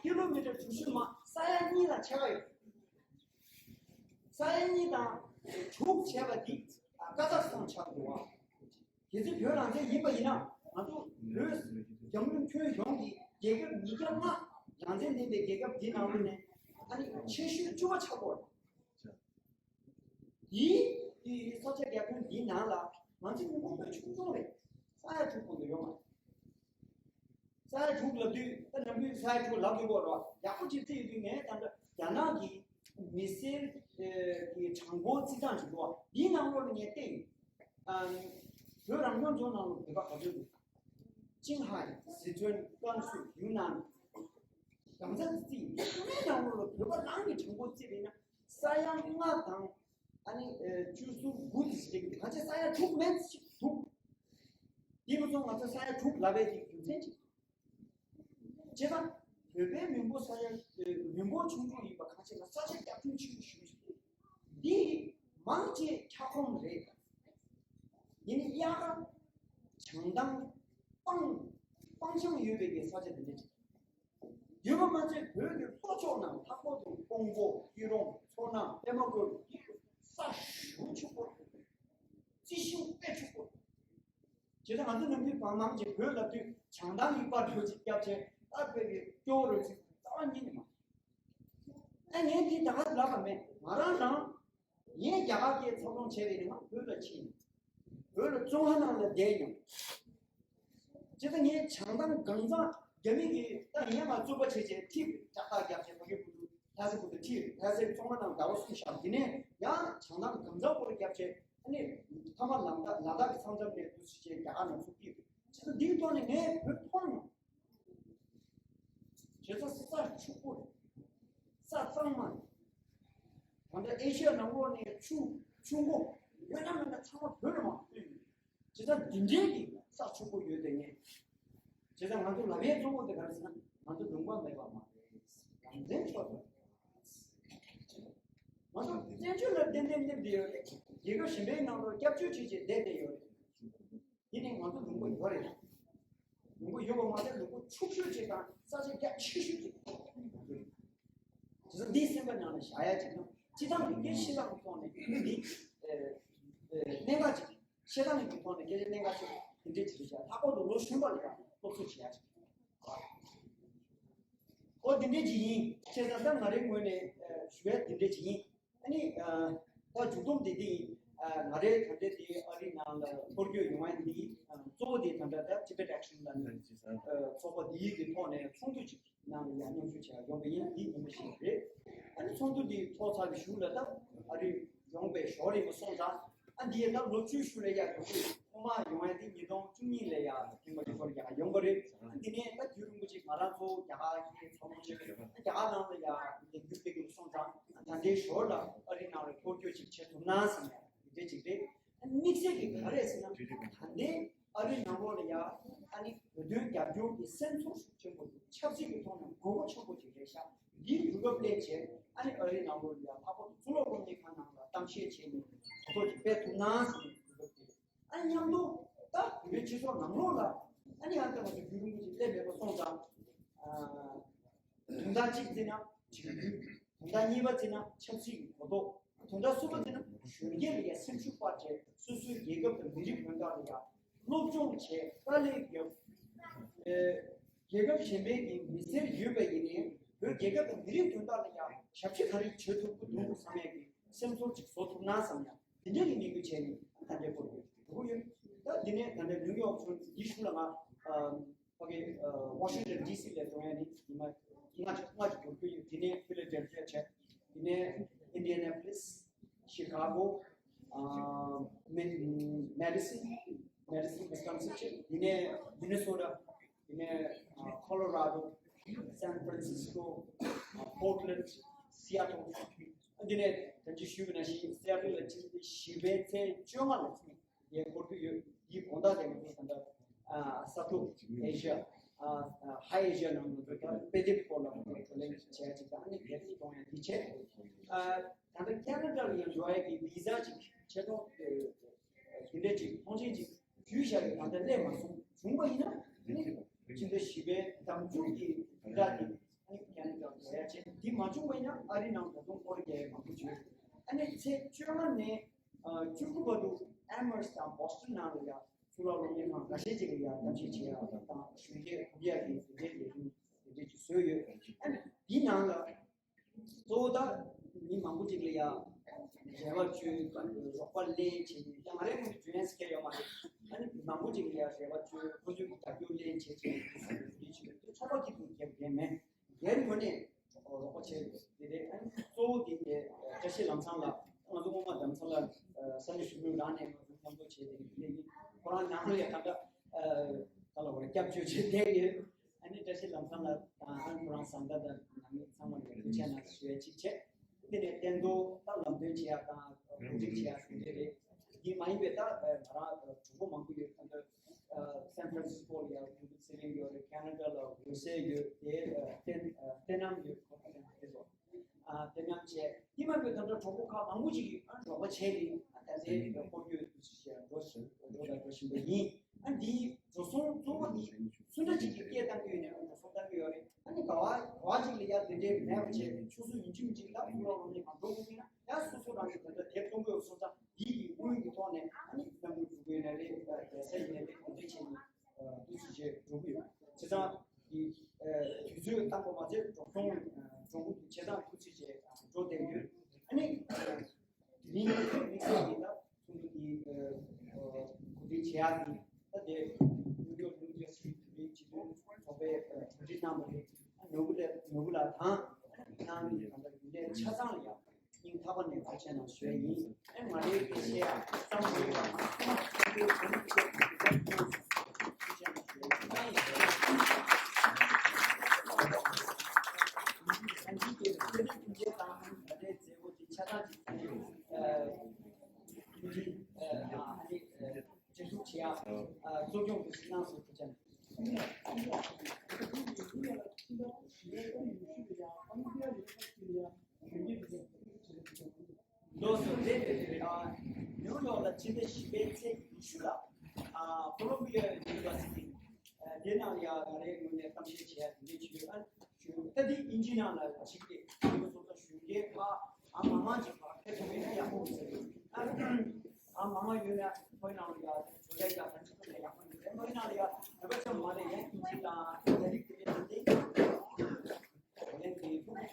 ཀི་ལོ་མི་ཊར་དྲུག་ཅུ་མ་ས་ཡ་གཉིས་ལ་ཆགས་ཡོད། ས་ཡ་གཉིས་དང་དྲུག་བྱས་པ་འདི་ཀ་ཛག་སི་ཐན་ཆགས་འདུག་བ། གལ་སྲིད་བོད་རང་བཙན་ཡིན་པ་ཡིན་ན་ང་ཚོ་བོད་འཛམ་གླིང་ཁྱོན་ཡོངས་ཀྱི་རྒྱལ་ཁབ་ཉིས་བརྒྱ་ལྔ་རང་བཙན་ལྡན་པའི་རྒྱལ་ཁབ་འདི་ནང་ལོགས་ནས་ཨ་ནི་ཆེ་ཤོས་བཅུ་པ་ཆགས་དགོས། དེའི་དེའི་ས་ཆ་རྒྱ་ཁྱོན་འདིའི་ནང་ལ་ང་ཚོ་མི་མང་པོ་ཆུང་ཆུང་རེད། ས་ཡ་དྲུག་ཁོངས་སུ་ཡོད་མ་རེད། ས་ཡ་དྲུག་ལབ་དུས་ད་ནམ་རྒྱུན་ས་ཡ་དྲུག་ལབ་དགོས་པ་རེད་བ། ཡག་པོ་ཅིག་བརྩིས་ཡོད་དུས་ངས་ད་ལྟ་རྒྱ་ནག་གི་མི་སེར་གྱི་གྲངས་འབོར་རྩིས་སྟངས་ཅིག་འདུག་བ། འདིའི་ནང་ལོགས་ནས་ངས་བལྟས་ཡིན། ཨ་བོད་རང་སྐྱོང་ལྗོངས་ནང་ལ་བོད་པ་ག་ཚོད་འདུག་ཅིན་ཧའེ། ཟི་ཁྲོན། ཀན་སུའུ། ཡུན་ནན། གང་ཟག་རྩིས་ཡིན། དེ་ནང་ལོགས་ལ་བོད་པ་རང་གི་གྲངས་འབོར་རྩིས་པ་ཡིན་ན་ས་ཡ་ལྔ་དང་ ཨ་ནི་ཨེ་བཅུ་གསུམ་དགུ་དེ་ཞིག་རེད། གང་ཆེ་ས་ཡ་དྲུག་མེད་ཅིག་འདུག་དེ་མ་ཚོ་ང་ཚོ་ས་ཡ་དྲུག་ལབ་པའི་དེ་རྒྱུ་མཚན་ཅིག་བྱས་ཙང་བོད་པའི་མི་འབོར་ས་ཡ་ཨེ་མི་འབོར་ཆུང་ཆུང་ཡིན་པ་གང་ཆེ་ལ་ས་ཆ་རྒྱ་ཁྱོན་ཆེན་པོ་ཞིག་འདི་མང་ཆེ་འཁྱགས་རོམ་རེད། ཡིན་ནའི་དབྱར་ཁ་བྱང་ཐང་སྤང་སྤང་བྱང་ཡོད་པའི་གི་ས་ཆ་འདི་འདྲ་ཅིག་ཡོད་པ་མ་ཚད་བོད་ཀྱི་ལྷོ་ཕྱོགས་ནང་ལྷག་པར་དུ་ཀོང་པོ། སྐྱིད་རོང་། མཚོ་སྣ། པད་མ་བཀོད། ས་ཞེ་པོ་ཆེན་པོ། རྩི་ཤིང་དཔེ་ཆེན་པོ། བྱས་ཙང་ང་ཚོ་ནམ་རྒྱུན་གང་མང་ཅིག་བོད་ལབ་དུས་བྱང་ཐང་གི་པར་འགྲོ་ཅིག་བརྒྱབ་བྱས། ཨ་བོད་ཀྱི་སྐྱོ་བོ་རུ་ཅིག་རྩ་བ་ཉིད་ནས་མ། ཨ་ངས་འདི་ད་ག་ལབ་པ་མེད། ང་རང་རང་ངས་རྒྱ་གར་སྐད་ཚོགས་ལོང་བྱས་པའི་ནི་ང་བོད་ལ་ཕྱིན་ཡིན། བོད་ལ་བཙོན་ཁང་ནང་ལ་བསྡད་མྱོང་། བྱས་ཙང་ངས་བྱང་ཐང་གང་ཚང་རྒྱ་མི་གིས་ད་ཡིན་ཡང་ང་རྩོད་པ་བྱས་བྱས་ཁྲིད། ལྕགས་ཐག་བརྒྱབ་བྱས་ཕ་གི་བུ་ཕ་སི་བུ་དུ་ཁྲིད། ལྷ་སའི་བཙོན་ཁང་ནང་ཟླ་བ་གསུམ་བཞག་དེ་ནས་ཡང་བྱང་ཐང་གང་ཚང་སྐོར་བརྒྱབ་བྱས། ཨ་ནི་མཐའ་མ་ལ་དྭགས་ལ་དྭགས་ཀྱི་མཚམས་མཚམས་ནས་འདུག་སེ་བྱས་རྒྱ་གར་ནང་ཚུར་ཕེབས། བྱས་ཙང་འདིའི་ཐོག་ནས་ངས་བོད་མཐོང་མྱོང་། བྱས་ཙང་ས་ཕྱུག་པོ་རེད། ས་གཙང་མ་རེད། ད་ལྟ་ཨེ་ཤི་ཡ་ནང་ལོགས་ནས་ཆུ་ཆུ་མགོ་ཡོད་ན་མེད་ན་ཚང་མ་བོད་ནས་མར་བཏོན་ཡོད། བྱས་ཙང་འདི་འདྲའི་གི་ས་ཕྱུག་པོ་ཡོད་དེ་ངས། བྱས་ཙང་ང་ཚོ་ལབ་ཡས་གཙོ་བོ་དེ་ག་རེ་ཟེར་ན། ང་ཚོ་ལུང་པ་མེད་པ་མ་རེད། ཡ་མཚན་ཆོག་ཏུ། ང་ཚོ་བཙན་བྱོལ་ལ་གཏན་གཏན་སླེབས་བསྡད་ཡོད་རེད། རྒྱལ་ཁབ་གཞན་པའི་ནང་ལ་སྐྱབས་བཅོལ་བྱས་བྱས་བསྡད་བསྡད་ཡོད་རེད། དེ་ནས་ང་ཚོ་ལུང་པ་ཡོད་རེད། ལུང་པ་ཡོད་པ་མ་ཟད་ལུང་པ་ཕྱུག་ཤོས་ཅིག་དང་ས་ཆ་རྒྱ་ཆེ་ཤོས་ཅིག་དེ་ཚོ་འདིའི་སེམས་པ་ནང་ལ་བཞག་ཡ་ཅིག་དང་། སྤྱི་བཏང་གི་སྐད་ཆ་བཤད་སྟངས་ཀྱི་ཐོག་ནས་འདི་ཨེ་ཨེ་གནད་འགག་ཅིག་བཤད་སྟངས་ཀྱི་ཐོག་ནས་སྐད་ཆ་གནད་འགག་ཅིག་དེ་འདྲས་ཅིག་རེད་ཤག་ལྷག་པར་དུ་ལོ་གཞོན་པ་ལ་ཡང་སློབ་གསོ་བྱེད་ཡ་ཅིག་ཨོ་དེ་འདྲས་ཅིག་ཡིན། བྱས་ཙང་ད་ང་རའི་ངོས་ནས་ཨེ་ཞུ་ཡ་དེ་འདྲས་ཅིག་ཡིན། ཨ་ནི་ཨ་ད་མཇུག་སྡོམ་དེ་འདི་ཡིན། ཨ་ང་རའི་ད་ལྟའི་དེ་ཨ་རིའི་ནང་ལ་འཁོར་སྐྱོད་ཡོང་ཡ་འདི་ཨ་གཙོ་བོ་དེ་ད་ལྟ་ད་Tibet Action ལ་ནི་ཨ་ཚོགས་པ་འདིའི་གི་ཐོག་ནས་ཚོགས་འདུ་ཅིག་ནང་ལ་ཡ་མཉམ་ཞུགས་བྱས་ཡོང་པ་ཡིན། འདི་ཉིན་མོ་ཞིག་རེད། ཨ་ནི་ཚོགས་འདུ་འདི་ཚོགས་ཚར་བའི་གཞུག་ལ་ད་ཨ་རི་ཡོང་པའི་ཞོར་རེད་མ་སོང་ཙང་། ཨ་འདི་ཡ་ད་ལོ་བཅུ་གཞུག་ལ་ཡ་ཡོང་གི་ཐོག་མ་ཡོང་ཡ་འདི་ཉིས་སྟོང་བཅུ་གཉིས་ལ་ཡ་ཐེངས་མ་གཅིག་སྐོར་ཡ་ཡོང་པ་རེད། ཨ་འདི་ནས་ད་རྒྱུན་རིང་པོ་ཅིག་ང་རང་ཚོ་རྒྱ་གར་གྱི་ཚོགས་མི་ཅིག་རྒྱ་གར་ནང་ལ་ཡ་ལས་འགུལ་སྤེལ་གི་སོང་ཙང་། ད་ལྟའི་ཞོར་ལ་ཨ་རི་ནང་ལ་འཁོར་སྐྱོད་ཅིག་བྱེད་ཐུབ་ན་བསམ་ཡ་འདི་འདྲ་ཅིག་རེད། དམིགས་བསལ་གྱི་ག་རེ་ཟེར་ན། ད་ལྟའི་ཨ་རི་ནང་ལོགས་ལ་ཡ་ཨ་ནི་བོད་དོན་རྒྱབ་སྐྱོར་གྱི་སེམས་ཚོར་ཤུགས་ཆེན་པོ་འདུག་ཆབ་སྲིད་ཀྱི་ཐོག་ནས་དགོས་མཁོ་ཆེན་པོ་ཅིག་རེད་ཤག་འདིའི་དུས་སྐབས་སླེབས་བྱས་ཨ་ནི་ཨ་རི་ནང་ལོགས་ལ་ཡ་ལྷག་པར་དུ་གཙུག་ལག་སློབ་གཉེར་ཁང་ནང་ལ་གཏམ་བཤད་བྱས་ནས་གོ་རྟོགས་ཅིག་སྤེལ་ཐུབ་ན་ཟེར་ནས་དུས་སྐབས་དེ། ཨ་མཉམ་དུ་ད་བོད་སྤྱི་ཚོགས་ནང་ལོགས་ལ་ཨ་ནི་ཨ་ད་ང་ཚོ་རྒྱུན་རིང་པོ་ཅིག་སླེབས་མེད་པ་སོང་ཙང་། ཨ་དོན་དག་གཅིག་བརྩིས་ན་གཅིག་གྱུར། དོན་དག་གཉིས་པ་བརྩིས་ན་ཆབ་སྲིད་ཀྱི་གོ་རྟོགས། དོན་དག་གསུམ་པ་བརྩིས་ན་གཞོན་སྐྱེས་ལ་ཡང་སེམས་ཤུགས་སྤར་བྱས་སོ་སོའི་རྒྱལ་ཁབ་དང་མི་རིགས་དོན་དག་ལ་ཡང་སློབ་སྦྱོང་བྱས་དཀའ་ལས་བརྒྱབ། ཨེ་རྒྱལ་ཁབ་གཞན་པའི་གི་མི་སེར་ཡོད་པ་ཡིན་ནའི་བོད་རྒྱལ་ཁབ་དང་མི་རིགས་དོན་དག་ལ་ཡང་ཞབས་ཕྱི་ག་རེ་བྱེད་ཐུབ་ཀྱི་འདུག་བསམ་ཡས་ཀྱི་སེམས་ཚོར་ཅིག་བཟོ་ཐུབ་ན་བསམ་ཡ། དེ་འདྲ་གི་དམིགས་ཡུལ་བྱས་ནས་ད་ལྟའི་སྐོར་ཡོད་འགྲོ་གི་ཡོད། ད་འདི་ནས་ད་ལྟ་ནིའུ་ཡོག་ཚུར་འདི་གཞུག་ལ་ང་ཨ་ཕ་གི་ཨ་Washington D C ལ་འགྲོ་ཡ་ནི་ཉི་མ་ལྔ་ལྔ་ཅིག་འགོར་གྱི་ཡོད། དེ་ནས་Philadelphia བྱས། དེ་ནས་Indianapolis, Chicago, ཨ་མེ་Madison, Madison Wisconsin བྱས། དེ་ནས་Minnesota, དེ་ནས་ཨ་Colorado, San Francisco, ཨ་Portland, Seattle། དེ་ནས་ད་ཅི་ཞུས་པ་ནང་བཞིན་Seattle ལ་ཕྱིན་ཏེ་བཞི་པའི་ཚེས་བཅོ་ལྔ་ལ་ཚུར་ཡའི་འཁོར་རྒྱུ་ཡོད། འདིའི་དགོང་དག་དེ་ང་ཚོ་ད་ལྟ་ཨ་ས་ཐོག་ཨེ་ཤ་ཡ་ཨ་ཨ་ཧའི་ཨེ་ཤ་ཡ་ནང་ང་ཚོ་ད་དཔེ་དེབ་སྐོར་ལ་ང་ཚོ་བགྲོ་གླེང་བྱས་ཅིག་དང་ཨ་ནི་རྒྱལ་སྤྱི་གཏོང་ཡ་འདི་བྱས། ཨ་ད་ལྟ་ཁེ་ན་ཌ་ལ་ཡང་འགྲོ་ཡ་གི་བི་ཟ་ཅིག་ཆེད་གཏོང་དེ་འདྲ་ཅིག་ཐོངས་མཆན་ཅིག་ཞུས་བཞག་གི་ད་ལྟ་སླེབས་མ་སོང་། བྱུང་བ་ཡིན་ན་ཨ་ནི་ཕྱི་ཟླ་བཞི་པའི་ཟླ་མཇུག་གི་བདུན་ཕྲག་དེ། ཨ་ནི་ཁེ་ན་ཌ་ལ་འགྲོ་ཡ་བྱས། འདི་མ་བྱུང་བ་ཡིན་ན་ཨ་རི་ནང་ད་དུང་སྐོར་རྒྱག་ཡ་མང་པོ་བྱུང་། ཨ་ནི་ཚེས་བཅོ་ལྔ་ནས་ཨ་བཅུ་དགུ་བར་དུ་Amherst དང་Boston ནང་ལ་ཡ་གཙུག་ལག་སློབ་གཉེར་ཁང་འགའ་ཤས་ཅིག་ལ་ཡ་གཏམ་བཤད་བྱེད་ཡ་དང་གཞོན་སྐྱེས་ཕུད་ཡ་གི་དེ་འདྲའི་ལས་རིམ་དེ་འདྲས་ཅིག་བཟོས་ཡོད། ཨ་ནི་འདི་ནང་ལ་གཙོ་བོ་ད་མི་མང་པོ་ཅིག་ལ་ཡ་རེ་བ་བཅོལ། རོགས་པ་ལེན་བྱེད། ཡང་ང་རའི་ངོས་ནས་བྱོན་ཡ་ཟེར་མཁན་ཡོད་མ་རེད། ཨ་ནི་མི་མང་པོ་ཅིག་ལ་ཡ་རེ་བ་བཅོལ། ཁོ་ཚོའི་གི་རྒྱབ་སྐྱོར་ལེན་བྱེད་བྱེད་ཚོགས་པ་སྐྱིད་སྡུག་རྒྱབ་མཁན་མེད། སྒེར་ངོས་ནས་རོགས་པ་བྱས་དེ་རེད། ཨ་ནི་གཙོ་བོ་དེ་ནས་བཀྲ་ཤིས་ལམ་བཟང་ལགས། ང་ཚོ་སྔོན་མ་ལམ་བཟང་ལགས་ས་གནས་གཞོན་ནུ་རང་ནས་ང་ཚོ་མཉམ་དུ་བྱས་དེ་རེད། དེ་ནས་ཁོ་རང་ནང་ལ་ཡ་ད་ལྟ་ད་ལ་བར་སྐྱབས་བཅོལ་བྱས་བསྡད་ཡོད། ཨ་ནི་བཀྲ་ཤིས་ལམ་བཟང་ལགས་དང་ཨ་ནི་ཁོ་རང་བཟའ་ཟླ་དང་ནང་མི་ཚང་མ་ལ་ཐུགས་རྗེ་ཆེ་གནང་ཞུ་ཡ་གཅིག་བྱས། དེ་ནས་བསྟན་རྡོར་ད་ལམ་སྟོན་བྱེད་ཡ་དང་ སྒྲིག་བྱེད་ཡ་དེ་འདྲ་རེད། དེ་མ་ཡིན་པའི་ད་ང་རང་གྲོགས་པོ་མང་པོ་ཡོད། ད་ལྟ་སན་ཧྥ་རན་སིས་ཀོ་ལ་ཡ་ཡུ་ནི་ཝར་སི་ཊི་ཡོད་རེད། ཁེ་ན་ཌ་ལ་འོད་གསལ་ཡོད་དེ། བསྟན་བསྟན་རྣམ་ཡོད། ཁོ་ཁ་ཅང་དེ་ཚོ། ཨ་དེ་མཉམ་བྱས་དེ་མ་དཔེ་ད་ལྟ་གྲོགས་པོ་ཁག་མང་པོ་ཅིག་གིས་ཨ་རོགས་པ་བྱས་ནས་ཨ་ད་ལྟའི་སྐོར་སྐྱོད་དུ་ཞིག་འགྲོ་བཞིན་འགྲོ་དང་འགྲོ་བཞིན་པ་ཡིན། ཨ་འདིའི་འགྲོ་སོང་གཙོ་བོ་འདི་སུ་འདྲ་ཅིག་གིས་སྐད་བཏང་གི་ཡོད་ནས་འགྲོ་སོང་བཏང་གི་ཡོད་རེད། ཨ་ནི་ག་བ་ག་བ་ཅིག་ལ་ཡ་དེ་འདྲའི་མེད་པ་བྱས་ཆུ་ཚོད་ཡིན་གཅིག་མིན་གཅིག་ལ་ཕུག་རོགས་རོགས་ནས་མ་འགྲོ་དགོས་ཀྱི་ན་ཡ་སོ་སོ་རང་གི་ད་ལྟ་དེབ་མཐོང་གི་ཡོད་སོང་ཙང་འདི་ཡི་སྔོན་གྱི་ཐོག་ནས་ཨ་ནི་གནམ་གྲུ་འགྲོ་གི་ཡོད་ན་རེད། རྒྱལ་ས་ཡིན་ན་རེད། ག་འདྲ་བྱས་ནས་འདུག་སེ་བྱས་འགྲོ་གི་ཡོད། བྱས་ཙང་། དུས་ཚོད་བཏང་པ་མ་ཚད་འགྲོ་སོང་འགྲོ་འགོ་བྱས་ཙང་དུས་ཚོད་བྱས་འགྲོ་བསྡད་ཡོད། ཨ་ནི་དེ་རིང་དམིགས་བསལ་གྱི་ད་ཚོགས་འདུ་དེ་གོ་སྒྲིག་བྱེད་ཡག་གི་ད་དེ་ནིའུ་ཡོག་ནིའུ་ཇར་སི་བོད་རིགས་སྤྱི་མཐུན་ཚོགས་པའི་གྲ་སྒྲིག་གནང་བ་རེད། ནོར་བུ་ལགས་ནོར་བུ་ལགས་དང་ནང་མི་གང་དག་རྒྱུན་ལས་ཆ་ཚང་ལ་ཡང་། སྙིང་ཐག་པ་ནས་ཐུགས་རྗེ་གནང་ཞུ་ཡ་ཡིན། ཨེ་ང་རའི་སྐད་ཆ་ཡང་བསམ་བློ་ཡང་ཐུགས་རྗེ་གནང་ཞུ་ཡ་ཡིན། ཐུགས་རྗེ་གནང་ཞུ་ཡ་ཡིན། ཨ་ནི་ཁྱེད་རང་ཐུགས་རྗེ་གནང་། ད་ལྟའི་མཛད་སྒོ་འདི་ཆ་ཚང་གཅིག་ཨ་ཨ་ནི་ཨ་ནི་ཨ་ཅེ་ཐུགས་རྗེ་ཆེ་ཡ། ཨ་གཙོ་སྐྱོང་དུ་གནང་སོང་། ཐུགས་རྗེ་གནང་། ལགས་སོ། རེད་རེད་རེད། ཨ་ནིའུ་ཡོག་ལ་ཕྱི་ཟླ་བཞི་པའི་ཚེས་ཉི་ཤུ་ལ་ཨ་ཀོ་ལོམ་བི་ཡ་ཡུ་ནི་ཝར་སི་ཊི། ཨ་དེ་ནང་ལ་ཡ་ང་རའི་ངོས་ནས་གཏམ་བཤད་བྱས་ཡ་དེ་འདྲ་བྱས་ཡོད། ཨ་ཞུ་ད་འདི་དབྱིན་ཇི་ནང་ལ་བྱས་ཏེ་དེ་ཚོ་ཚོ་ཞུ་མཁན་ཨ་ཨ་མང་མང་ཅིག་ཕར་ཕེབས་ཐུབ་པ་ཡིན་ན་ཡག་པོ་ཡོད་ས་རེད། ཨ་ཨ་མང་མང་ཡོད་ན་ཁོའི་ནང་ལ་ཡ་བཟོ་ལས་ཡག་ས་འཇིགས་པ་ལས་ཡག་པོ་ཡོད་རེད། ཁོའི་ནང་ལ་ཡ་བོད་པ་ཙམ་མ་རེད། ཡང་དབྱིན་ཇི་དང་ད་རིགས་དེ་འདྲ་དེ་འདྲ།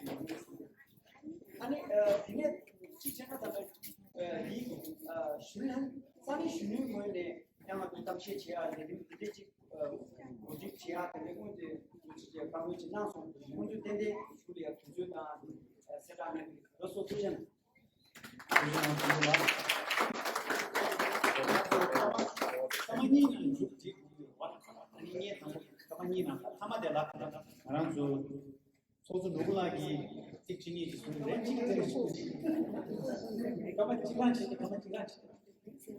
ཨ་ནི་ཨ་དེ་ནས་གཅིག་བྱས་ན་ད་ལྟ་ཨ་ཡིག་ཨ་ཞུ་ན་ས་གནས་གཞོན་ནུའི་ངོས་ནས་ཡང་ང་ཚོ་གཏམ་བཤད་བྱེད་ཡག་ལས་རིམ་འདི་འདྲ་ཅིག་ཨ་གོ་སྒྲིག་བྱེད་ཡག་དེ་འདྲ་སྔོན་དུ་ཅིག་བཀའ་མོལ་ཅིག་གནང་སོང་། སྔོན་དུ་ཏན་ཏན་ཞུ་ལ་ཡ་དུས་ཚོད་དང་ཨ་གསལ་བསྒྲགས་གནང་གི་རེད། ལགས་སོ། ཐུགས་རྗེ་གནང་། ཐུགས་རྗེ་གནང་། ཐུགས་རྗེ་གནང་། ཐ་མ་གཉིས་ནང་མཇུག་སྒྲིལ་དགོས་ཡོད་པ། ཨ་ནི་ངས་དང་པོ་ཐ་མ་གཉིས་ནང་ཐ་མ་དེ་ལ་ང་རང་ཚོ་ཚོགས་གཙོ་ནོར་བུ་ལགས་ཀྱིས་ཚིག་གཅིག་གཉིས་ཤིག་གསུངས་རེད། གཅིག་གཅིག་གཅིག་སྐར་མ་གཅིག་ལྷག་བྱས་ཏེ་སྐར་མ་གཅིག་ལྷག་བྱས་ཏེ།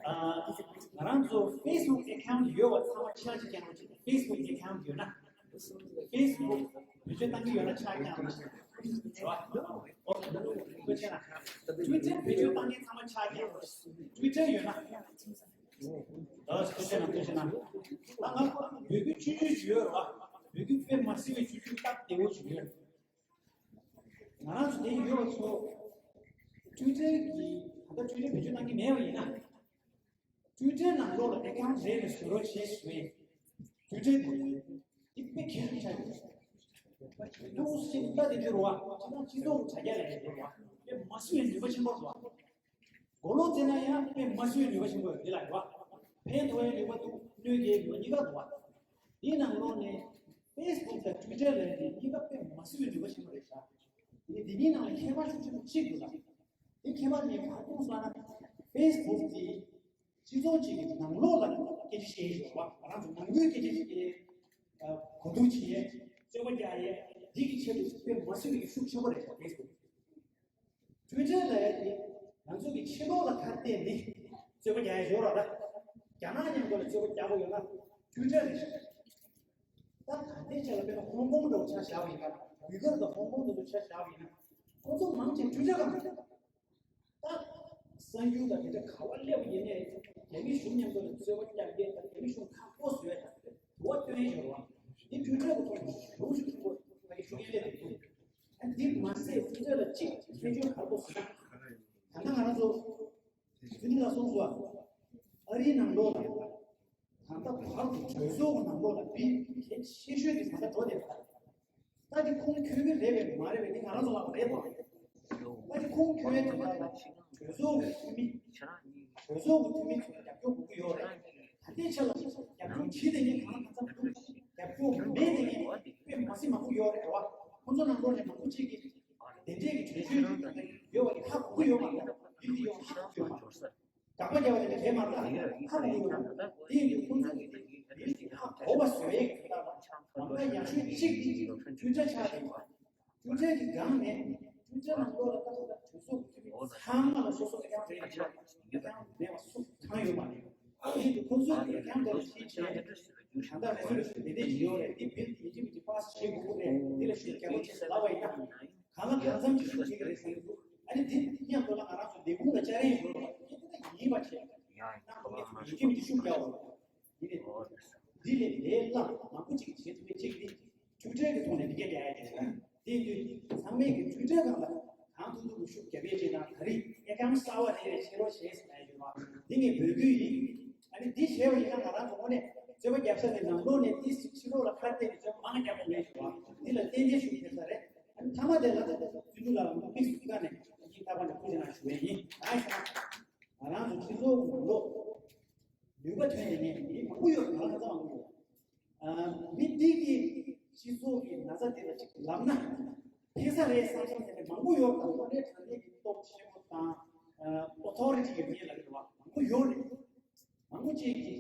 ཨ་ང་རང་ཚོ་ཕེ་སི་བུག་ཨེ་ཁའུན་ཊི་ཡོད་པ་ཚང་མ་ཕྱག་ཅིག་བརྐྱངས་རོགས་བྱེད། ཕེ་སི་བུག་ཨེ་ཁའུན་ཊི་ཡོད་ན། ཕེ་སི་བུག་བེད་སྤྱོད་བཏང་གི་ཡོད་ན་ཕྱག་བརྐྱངས་རོགས་བྱེད། རེད་བ། ཨོ་ཁེ། ཐུགས་རྗེ་གནང་། ཊུ་ཝི་ཊར་བེད་སྤྱོད་བཏང་མཁན་ཚང་མ་ཕྱག་བརྐྱངས་རོགས། ཊུ་ཝི་ཊར་ཡོད་ན། ལགས་སོ། ཐུགས་རྗེ་གནང་། ཐུགས་རྗེ་གནང་། ད་ང་ཚོ་ལ་འབོད་སྐུལ་ཆུང་ཆུང་ཞིག་ཡོད་རེད་བ། འབོད་སྐུལ་དཔེ་མ་སྲིད་པའི་ཆུང་ཆུང་སྟབས་བདེ་བོ་ཞིག་ཡོད། ང་རང་ཚོ་དེ་ཡོད་པ་ཚོ་ཊུ་ཝི་ཊར་གྱི་ད་ལྟ་ཊུ་ཝི་ཊར་བེད་སྤྱོད་གཏང་གི་མེད་པ་ཡིན་ན། ཊུ་ཝི་ཊར་ནང་ལོགས་ལ་ཨེ་ཁའུན་ཊི་རེད་ལ་བཟོ་རོགས་བྱེད་ཞུ་ཡིན། ཊུ་ཝི་ཊར་དེ་དེ་དཔེ་གལ་ཆེན་པོ་ཆགས་ཡོད། ཏོག་ཙམ་ལྟ་དེ་འགྱུར་བ་ཅི་ལྟར་སྤྱི་ཚོགས་དྲ་རྒྱ་ལ་ཡོད་པ་དཔེ་མ་སྲིད་པའི་ནུས་པ་ཆེན་པོ་འདུག་བ། མགོ་ལོག་བཙལ་ན་ཡང་དཔེ་མ་སྲིད་པའི་ནུས་པ་ཆེན་པོ་ཡོད་དེ་ལ་ཡོད་བ། ཕན་ཐོགས་ཡའི་ནུས་པ་འདུག་གནོད་སྐྱེལ་ནུས་པ་གཉིས་ཀ་འདུག་བ། དེའི་ནང་ལོགས་ནས་ཕེ་སི་བུག་དང་ཊུ་ཝི་ཊར་ལབ་ནས་གཉིས་ཀ་དཔེ་མ་སྲིད་པའི་ནུས་པ་ཆེན་པོ་རེད་ཤག་དེ་ནས་དེ་གཉིས་ནང་ལ་ཁྱད་པར་ཤུགས་ཆེན་པོ་གཅིག་འདུག་ལ། དེ་ཁྱད་པར་དེ་ག་རེ་སྟོན་སོང་ན། ཕེ་སི་བུག་དེ་སྤྱི་ཚོགས་གཅིག་གི་ནང་ལོགས་ལ་སྐད་ཆ་བཤད་ཡས་ཡོད་པ། ང་རང་ཚོ་ནང་ཁུལ་སྐད་ཆ་བཤད་ཡས། གོ་བསྡུར་བྱེད་ཡས། རྩོད་པ་རྒྱག་ཡས། འདི་གི་ཆེད་དུ་དཔེ་མ་སྲིད་པའི་ཤུགས་ཆེན་པོ་རེད་ཤག་ཕེ་སི་བུག་ཊུ་ཝི་ཊར་ལབ་ཡས་དེ་ང་ཚོ་གི་ཕྱི་ལོགས་ལ་ཁ་གཏད་ནས་རྩོད་པ་རྒྱག་ཡས་ཡོད་ར་ད། རྒྱ་ནག་མཉམ་དུ་ལ་རྩོད་པ་རྒྱག་དགོས་ཡོད་ན་ཊུ་ཝི་ཊར་རེད་ཤག་ད་ད་ལྟའི་ཆ་ལ་དཔེར་ན་ཧོང་ཀོང་འདྲ་བོ་ཆ་བཞག་པ་ཡིན་ན། ཝི་གར་དང་ཧོང་ཀོང་འདི་ཚོ་ཆ་བཞག་པ་ཡིན་ན། ཁོ་ཚོ་མང་ཆེ་ཊུ་ཝི་ཊར་སྒང་རེད། ད་གསར་འགྱུར་དང་དེ་འདྲ་ག་བ་སླེབས་པ་ཡིན་ནའི་རྒྱ་མི་གཞུང་མཉམ་དུ་ལ་རྩོད་པ་རྒྱག་མཁན་དང་རྒྱ་མི་གཞུང་ཁག་པོ་བཟོས་དང་དུ་བ་སྟོན་ཡོད་རེད་བ། འདི་ཊུ་ཝི་ཊར་གྱི་ཐོག་ནས་ཞེ་པོ་ཞིག་ཆེན་པོ་ང་གི་ཤུགས་རྐྱེན་སླེབས་ཡོད་རེད། ཨ་འདི་མ་ཟད་ཊུ་ཝི་ཊར་ལ་གཅིག་སྐྱོན་བརྗོད་ག་རེ་དགོས་ཟེར་ན། ད་ལྟ་ང་རང་ཚོ་ཚུལ་ཁྲིམས་ལགས་གསུངས་སོང་བ། ཨ་རིའི་ནང་ལོགས་ལ་ད་ལྟ་བར་དུ་གྲོས་ཚོགས་ཀྱི་ནང་ལོགས་ལ་དཔེ་གལ་ཆེ་ཤོས་དེ་ད་ལྟ་འགྲོ་བསྡད་པ་རེད། ད་དེ་ཁུངས་འཁྱོལ་གྱི་རེད་པས་མ་རེད་པས་དེ་ང་རང་ཚོ་ལ་རེད་དོ། ད་དེ་ཁུངས་འཁྱོལ་ཡས་དེ་ལ་གྲོས་ཚོགས་ཀྱི་འཐུས་མི། གྲོས་ཚོགས་ཀྱི་འཐུས་མི་ཚོ་ལ་རྒྱབ་སྐྱོར་དགོས་ཀྱི་ཡོད་རེད། ད་ལྟའི་ཆ་ལ་རྒྱབ་སྐྱོར་བྱེད་བསྡད་མཁན་གང་གང་འཚམ་འདུག་རྒྱབ་སྐྱོར་མེད་བསྡད་མཁན་དཔེ་མ་སྲིད་མང་པོ་ཡོད་རེད་བ། ཁོང་ཚོ་ནང་ལོགས་ནས་མང་པོ་ཅིག་གིས་དེ་འདྲས་ཀྱི་གྲོས་ཆོད་ཅིག་ཡོད་པ་དེ་ཧ་གོ་གི་ཡོད་མ་རེད། ཡིན་གྱི་ཡོད་ཧ་གོ་གི་ཡོད་མ་རེད། དགག་པ་རྒྱག་པ་དེ་འདྲ་གས་མ་རེད། ཧ་གོ་གི་ཡོད་མ་རེད། དེ་ཡིན་དུས་ཁོང་ཚོ་གིས་དེ་འདྲས་ཀྱི་ཧ་གོ་བ་བཟོ་ཡས་ཀྱི་ཐད་ལ་ལམ་ཁ་ཡག་ཤོས་གཅིག་དེ་ཊུ་ཝི་ཊར་ཆགས་བསྡད་ཡོད་པ། ཊུ་ཝི་ཊར་གྱི་སྒང་ནས་ཊུ་ ཁྱོད་ཚོའི་ནང་ལོགས་ལ་ད་ལྟ་གྲོས་ཚོགས་ཀྱི་འཐུས་མི་ཚང་མ་ལ་སོ་སོ་ཨེ་ཀམ་རེད་ཡོད་པ་ཡིན་ན་ཨེ་ཀམ་མེད་པ་སུ་གང་ཡོད་མ་རེད། ཨ་ནི་ཁོང་ཚོས་ཨེ་ཀམ་དེ་ལ་ཁྲིད་བྱས་ད་ལྟ་རེ་སོ་ལུ་ཤུ་དེ་འདྲས་ཡིན་ཡོད་རེད། འདི་བིལ་ཡིན་གཅིག་མིན་གཅིག་པཱ་སི་བྱེད་དགོས་ཀྱི་རེད། འདི་ལ་ཤུགས་རྒྱག་པ་བྱེད་ཟེར་ལབ་པ་ཡིན་ན་གང་ལ་གང་འཚམ་གྱི་ཤུགས་རྒྱག་གི་རེད་ཟེར་གྱི་འདུག་ཨ་ནི་འདི་མཉམ་དུ་ལ་ང་རང་ཚོ་ལས་ཁུངས་ལ་བཅར་ཡས་ཡོད་རེད་པ། ཁྱེད་ཚོ་ཡིན་པ་བྱས་ཡིན་གཅིག་མིན་གཅིག་ཤུགས་རྒྱག་འོང་། འདི་ལས་འདི་ལས་ལས་སླ་མང་པོ་ཅིག་བྱེད་ཐུབ་པའི་ཅིག་འདི་ཊུའི་ཊར་གྱི་ཐོག་ནས་འདི་སྐད་རྒྱག་ཡ་དེ་རེད། དེ་དུས་ཚང་མས་ཀྱི་ཊུའི་ཊར་སྒང་ལ་གང་ཐུབ་ཐུབ་ཀྱི་ཤུགས་རྒྱབ་ཡས་བྱེད་དང་། ད་རེས་ཨེ་ཀམ་གསར་པ་རེ་རེ་ཕྱིར་ལོག་བྱེད་ཟེར་ན་ཡོད་པ་འདི་ངས་འབོད་སྐུལ་ཡིན། ཨ་ནི་འདི་བྱས་པ་ཡིན་ན་ང་རང་ཚོ་དངོས་གནས་རྩོད་པ་རྒྱབ་ས་དེ་ནང་ལོགས་ནས་ཏིས་ཅིག་ཕྱི་ལོགས་ལ་ཁ་གཏད་ནས་རྩོད་པ་མང་རྒྱབ་པ་མེད་ཞུ་བ་འདི་ལ་ཏན་ཏན་ཤུགས་ཐེབས་ས་རེད། ཨ་ནི་མཐའ་མ་དེ་ལ་ད་བཙོན་འཇུག་ལ་མུ་མིག་སུ་ཀ་ནས་ཡིན་ཐག་པ་ནས་ཁུར་ཅིག་ན་ཞུ་བས་ཡིན། ཨ་ཡིན་ས་ང་རང་ཚོ་སྤྱི་ཚོགས་ནང་ལོགས། ནུས་པ་ཐོན་ནས་ནས་མི་མང་པོ་ཡོད། ང་ལ་ཁ་ཚ་མང་པོ་ཡོད། ཨ། མི་འདི་གིས་སྤྱི་ཚོགས་ཀྱི་ན་ཚ་འདི་ལ་ཅིག་ལབ་ན་ཕན་ས་རེད་བསམ་བསམ་དེ་འདྲ་མང་པོ་ཡོད། དང་པོ་ནས་དྲང་གནས་ཀྱི་སྟོབས་ཆེན་པོ་དང་ཨོ་ཐོ་རི་ཊི་གི་མི་ལ་རེད་བ། མང་པོ་ཡོད་རེད། མང་པོ་ཅིག་གིས་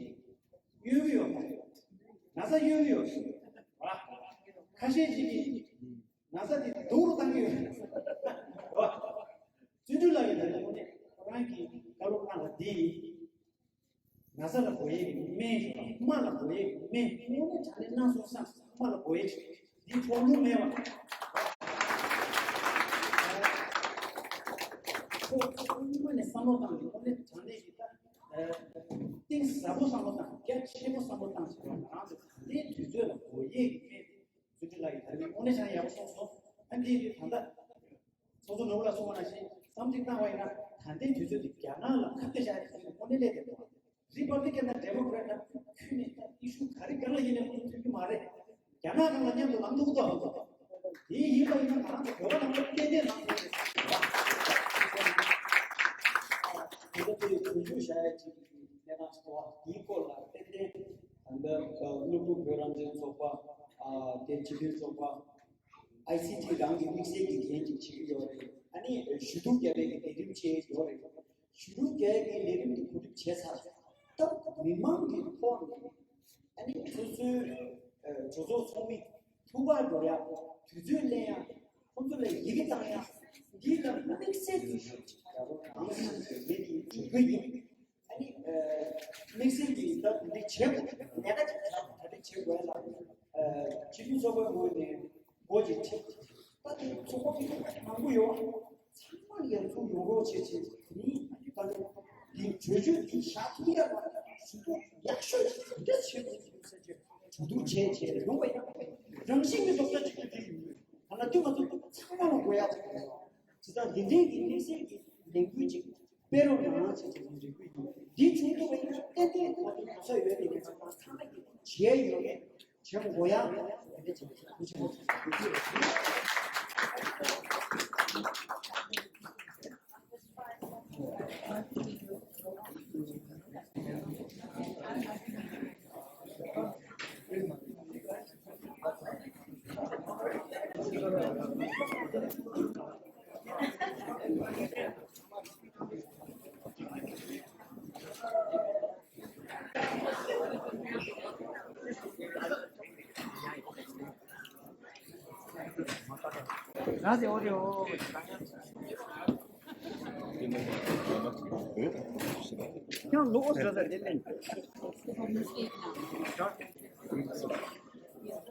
གཡོལ་གྱི་ཡོད་པ། ན་ཚ་གཡོལ་གྱི་ཡོད་རེད་བ། ཁ་ཤས་ཅིག་གིས་ན་ཚ་འདི་སྡུག་རུ་བཏང་གི་ཡོད་རེད་བ། བརྩོན་འགྲུས་ལགས་ཡིན་ན་ཁོ་ནས་ཁོ་རང་གི་བཀའ་སློབ་གནང་བ་འདི། ན་ཚ་ལ་འགོས་ཡས་ཀྱི་སྨན་ཡོད་པ། རྨ་ལ་འགོས་ཡས་ཀྱི་སྨན། དངོས་གནས་དྲང་གནས་གནང་སོང་བསམ། རྨ་ལ་འགོས་ཡས་ཀྱི་འདི་འཕྲོ་བརླག་མེད་པ། ཁོ་དངོས་གནས་བསམ་བློ་བཏང་གི་དངོས་གནས་དྲང་གནས་ཀྱི་ད་གཏིང་ཟབ་པོ་བསམ་བློ་བཏང་། རྒྱ་ཆེན་པོ་བསམ་བློ་བཏང་བྱས་པ་ང་རང་ཚོ་ད་ལྟའི་དུས་ཚོད་ལ་འགོས་ཡས་ཀྱི་སྨན། བརྩོན་འགྲུས་ལགས་ཀྱིས་ད་རེས་དངོས་གནས་བྱས་ན་ཡག་པོ་གསུངས་སོང་། ཨ་འདི་ད་ལྟ། ཚོགས་གཙོ་ནོར་བུ་ལགས་གསུངས་པ་ནང་བཞིན་བསམ་གཞིག་བཏང་བ་ཡིན་ན་ད་ལྟའི་དུས་ཚོད་འདི་རྒྱ་ནག་ལ་ཁ་གཏད་བཞག་ཡག་དུས་ཚོད་དངོས་གནས་སླེབས་བསྡད་འདུག་རི་པབ་ལི་ཀན་དང་ཌེ་མོ་ཀེ་རེ་ཊི་ལ་ཁྱོན་ནས་ད་ཨི་ཤུ་ག་རེ་སྒང་ལ་ཡིན་ནའི་ཁོང་ཚོ་མཐུན་གྱི་མ་རེད། རྒྱ་ནག་སྒང་ལ་མཉམ་དུ་ལངས་ཐུབ་ཀྱི་འདུག་དེ་ཡིན་པ་ཡིན་ན་ང་རང་ཚོ་བོད་པ་རྣམས་ལ་ཏན་ཏན་ལངས་ཐུབ་ཀྱི་རེད། ད་ལྟ་དེ་གྲོས་ཆོད་བཞག་ཡག་ཅིག་གི་གནས་སྟངས་ཤིག་འདུག་དེའི་སྐོར་ལ་ཏན་ཏན་ད་ལྟ་ཀླུ་སྒྲུབ་བོད་རང་བཙན་ཚོགས་པ། ཨ་དེ་སྤྱི་མཐུན་ཚོགས་པ། ཨའི་སི་ཊི་རང་གི་དམིགས་བསལ་གྱི་འགན་ཅིག་བྱེད་ཀྱི་ཡོད་རེད། ཨ་ནི་ཞུ་གཏུག་རྒྱག་པའི་གི་ལས་རིམ་བྱས་ཡོད་རེད། ཞུ་གཏུག་རྒྱག་ཡས་ཀྱི་ལས་རིམ་དེ་གོ་སྒྲིག་བྱས་ཚར། སྟབས་མི་མང་གི་ཐོག་ནས་ཨ་ནི་སོ་སོའི་གྲོས་ཚོགས་ཚོགས་མི་ཐུག་པར་འགྲོ་ཡག་དུས་ཚོད་ལེན་ཡག་ཁོང་ཚོ་ལ་ཡི་གེ་བཏང་ཡག་འདི་ལ་དམིགས་བསལ་གྱི་ཞུ་གཏུག་རྒྱག་རོགས་གནང་ཟེར་ནས་འདི་ཡིན་གྱི་ཡིན། ཨ་ནི་ཨ་དམིགས་བསལ་གྱི་ད་འདི་བྱེད་དགོས། ལས་ཀ་ཅིག་ད་ད་འདི་བྱེད་དགོས་ལ་ཨ་སྤྱི་འཐུས་ཚོགས་པའི་ངོས་ནས་སྒོ་ཅིག་ཕྱེ། ད་དེ་ཚོགས་པ་མང་པོ་ཡོད། ཚང་མ་ཡར་ཚུར་ཡོང་རོགས་བྱེད་བྱེད་ནི་ཨ་ནི་ད་ནི་འདི་གྲོས་ཆོད་འདི་བཞག་ཐུབ་ཡག་ལ་ཞུ་གཏུག་ཡག་ཤོས་ཅིག་འདི་བྱེད་དགོས་ཟེར་བྱས་ཞུ་གཏུག་བྱས་བྱས་ཡོང་བ་ཡིན། རང་བཞིན་གྱི་རྡོག་རྩ་གཅིག་སྒྲིལ་དེ་ཡིན་མོད། ད་ལྟ་དུས་ང་ཚོ་ཚང་མ་ལ་དགོས་ཡག་ཅིག་རེད། བྱས་ཙང་འདི་འདྲའི་གི་དམིགས་བསལ་གྱི་ལས་འགུལ་ཅིག་སྤེལ་རོགས་གནང་ཟེར་གྱི་རེ་སྐུལ་ཡིན། འདི་བྱུང་ཐུབ་པ་ཡིན་ན་ཏན་ཏན་ང་ཚོ་གོ་ས་ཡོད་པའི་ངེད་ཚོ་ཚང་མ་གི་བྱས་ཡོད་རེད། བྱེད་དགོས་ཡག་རེད། དེ་འདྲ་བྱེད་དགོས་ཀྱི་རེད།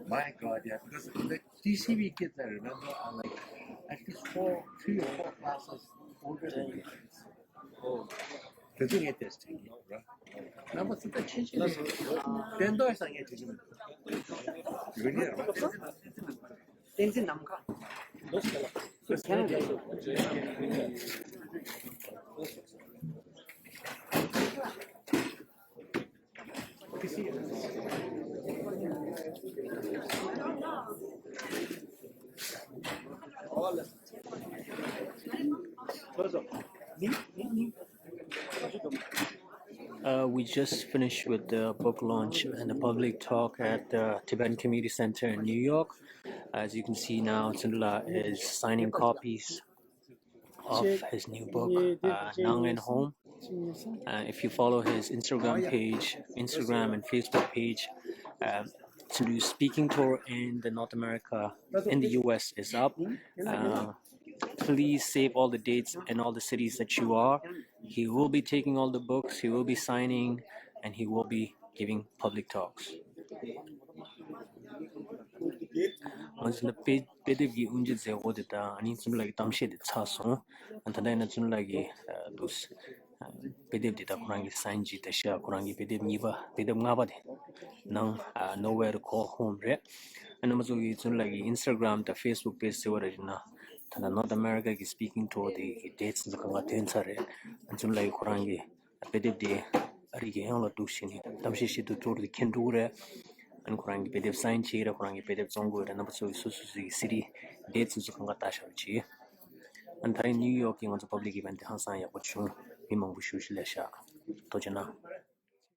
My God, yeah, because the T C V kids I remember are like at least four, three or four classes older than me. Oh, the thing is this, right? Number three, the change. Then do I get to you? Tenzin Namkha. Uh, we just finished with the book launch and the public talk at the Tibetan Community Center in New York. As you can see now, Tshundrol is signing copies of his new book, uh, Nang and Home. Uh, if you follow his Instagram page, Instagram and Facebook page, um, Tshundrol's speaking tour in the North America, in the U S is up. Uh, please save all the dates and all the cities that you are. He will be taking all the books, he will be signing, and he will be giving public talks. ང་ཚོ་ནི་དཔེ་དཔེ་དེབ་ཀྱི་དབུ་འབྱེད་མཛད་སྒོ་དེ་དང་ཨ་ནི་བཙུན་ལགས་ཀྱི་གཏམ་བཤད་དེ་ཚར་སོང་། ད་ལྟ་ཡིན་ན་བཙུན་ལགས་ཀྱིས་འདུག་དཔེ་དེབ་འདི་དག་ཁོ་རང་གིས་སའིན་བྱས་ད་ཤག་ཁོ་རང་གི་དཔེ་དེབ་གཉིས་པ་དཔེ་དེབ་ལྔ་པ་དེ་ནང་Nowhere to Call Home རེད། ཨ་ནི་མ་གཙོ་གི་བཙུན་ལགས་ཀྱི་Instagram དང་Facebook page ཟེར་བ་རེད་ན། ད་ལྟ་North America གི་speaking tour དེ་གི་dates ཚོ་གང་ག་ཐོན་ཚར་རེད། བཙུན་ལགས་ཀྱིས་ཁོ་རང་གི་དཔེ་དེབ་དེ་ཨ་རི་གི་ཡང་ལ་འདུག་བྱས་ནས་གཏམ་བཤད་བྱེད་དུ་tour དེ་འཁྱེར་འགྲོ་གི་རེད། ཨ་ནི་ཁོ་རང་གི་དཔེ་དེབ་སའིན་བྱས་རེད། ཁོ་རང་གི་དཔེ་དེབ་བཙོང་དགོས་རེད། རྣམ་པ་ཚོ་གི་སོ་སོ་སོ་གི་city dates ཚོ་གང་ག་ལྟ་ཤག་བྱས། ཨ་ནི་ད་རིང་ནིའུ་ཡོག་གི་ང་ཚོ་public event དེ་ཧང་སང་ཡག་པོ་བྱུང་། མི་མང་པོ་ཞེ་པོ་ཅིག་སླེབས་ཤག་ཐུགས་རྗེ་གནང་།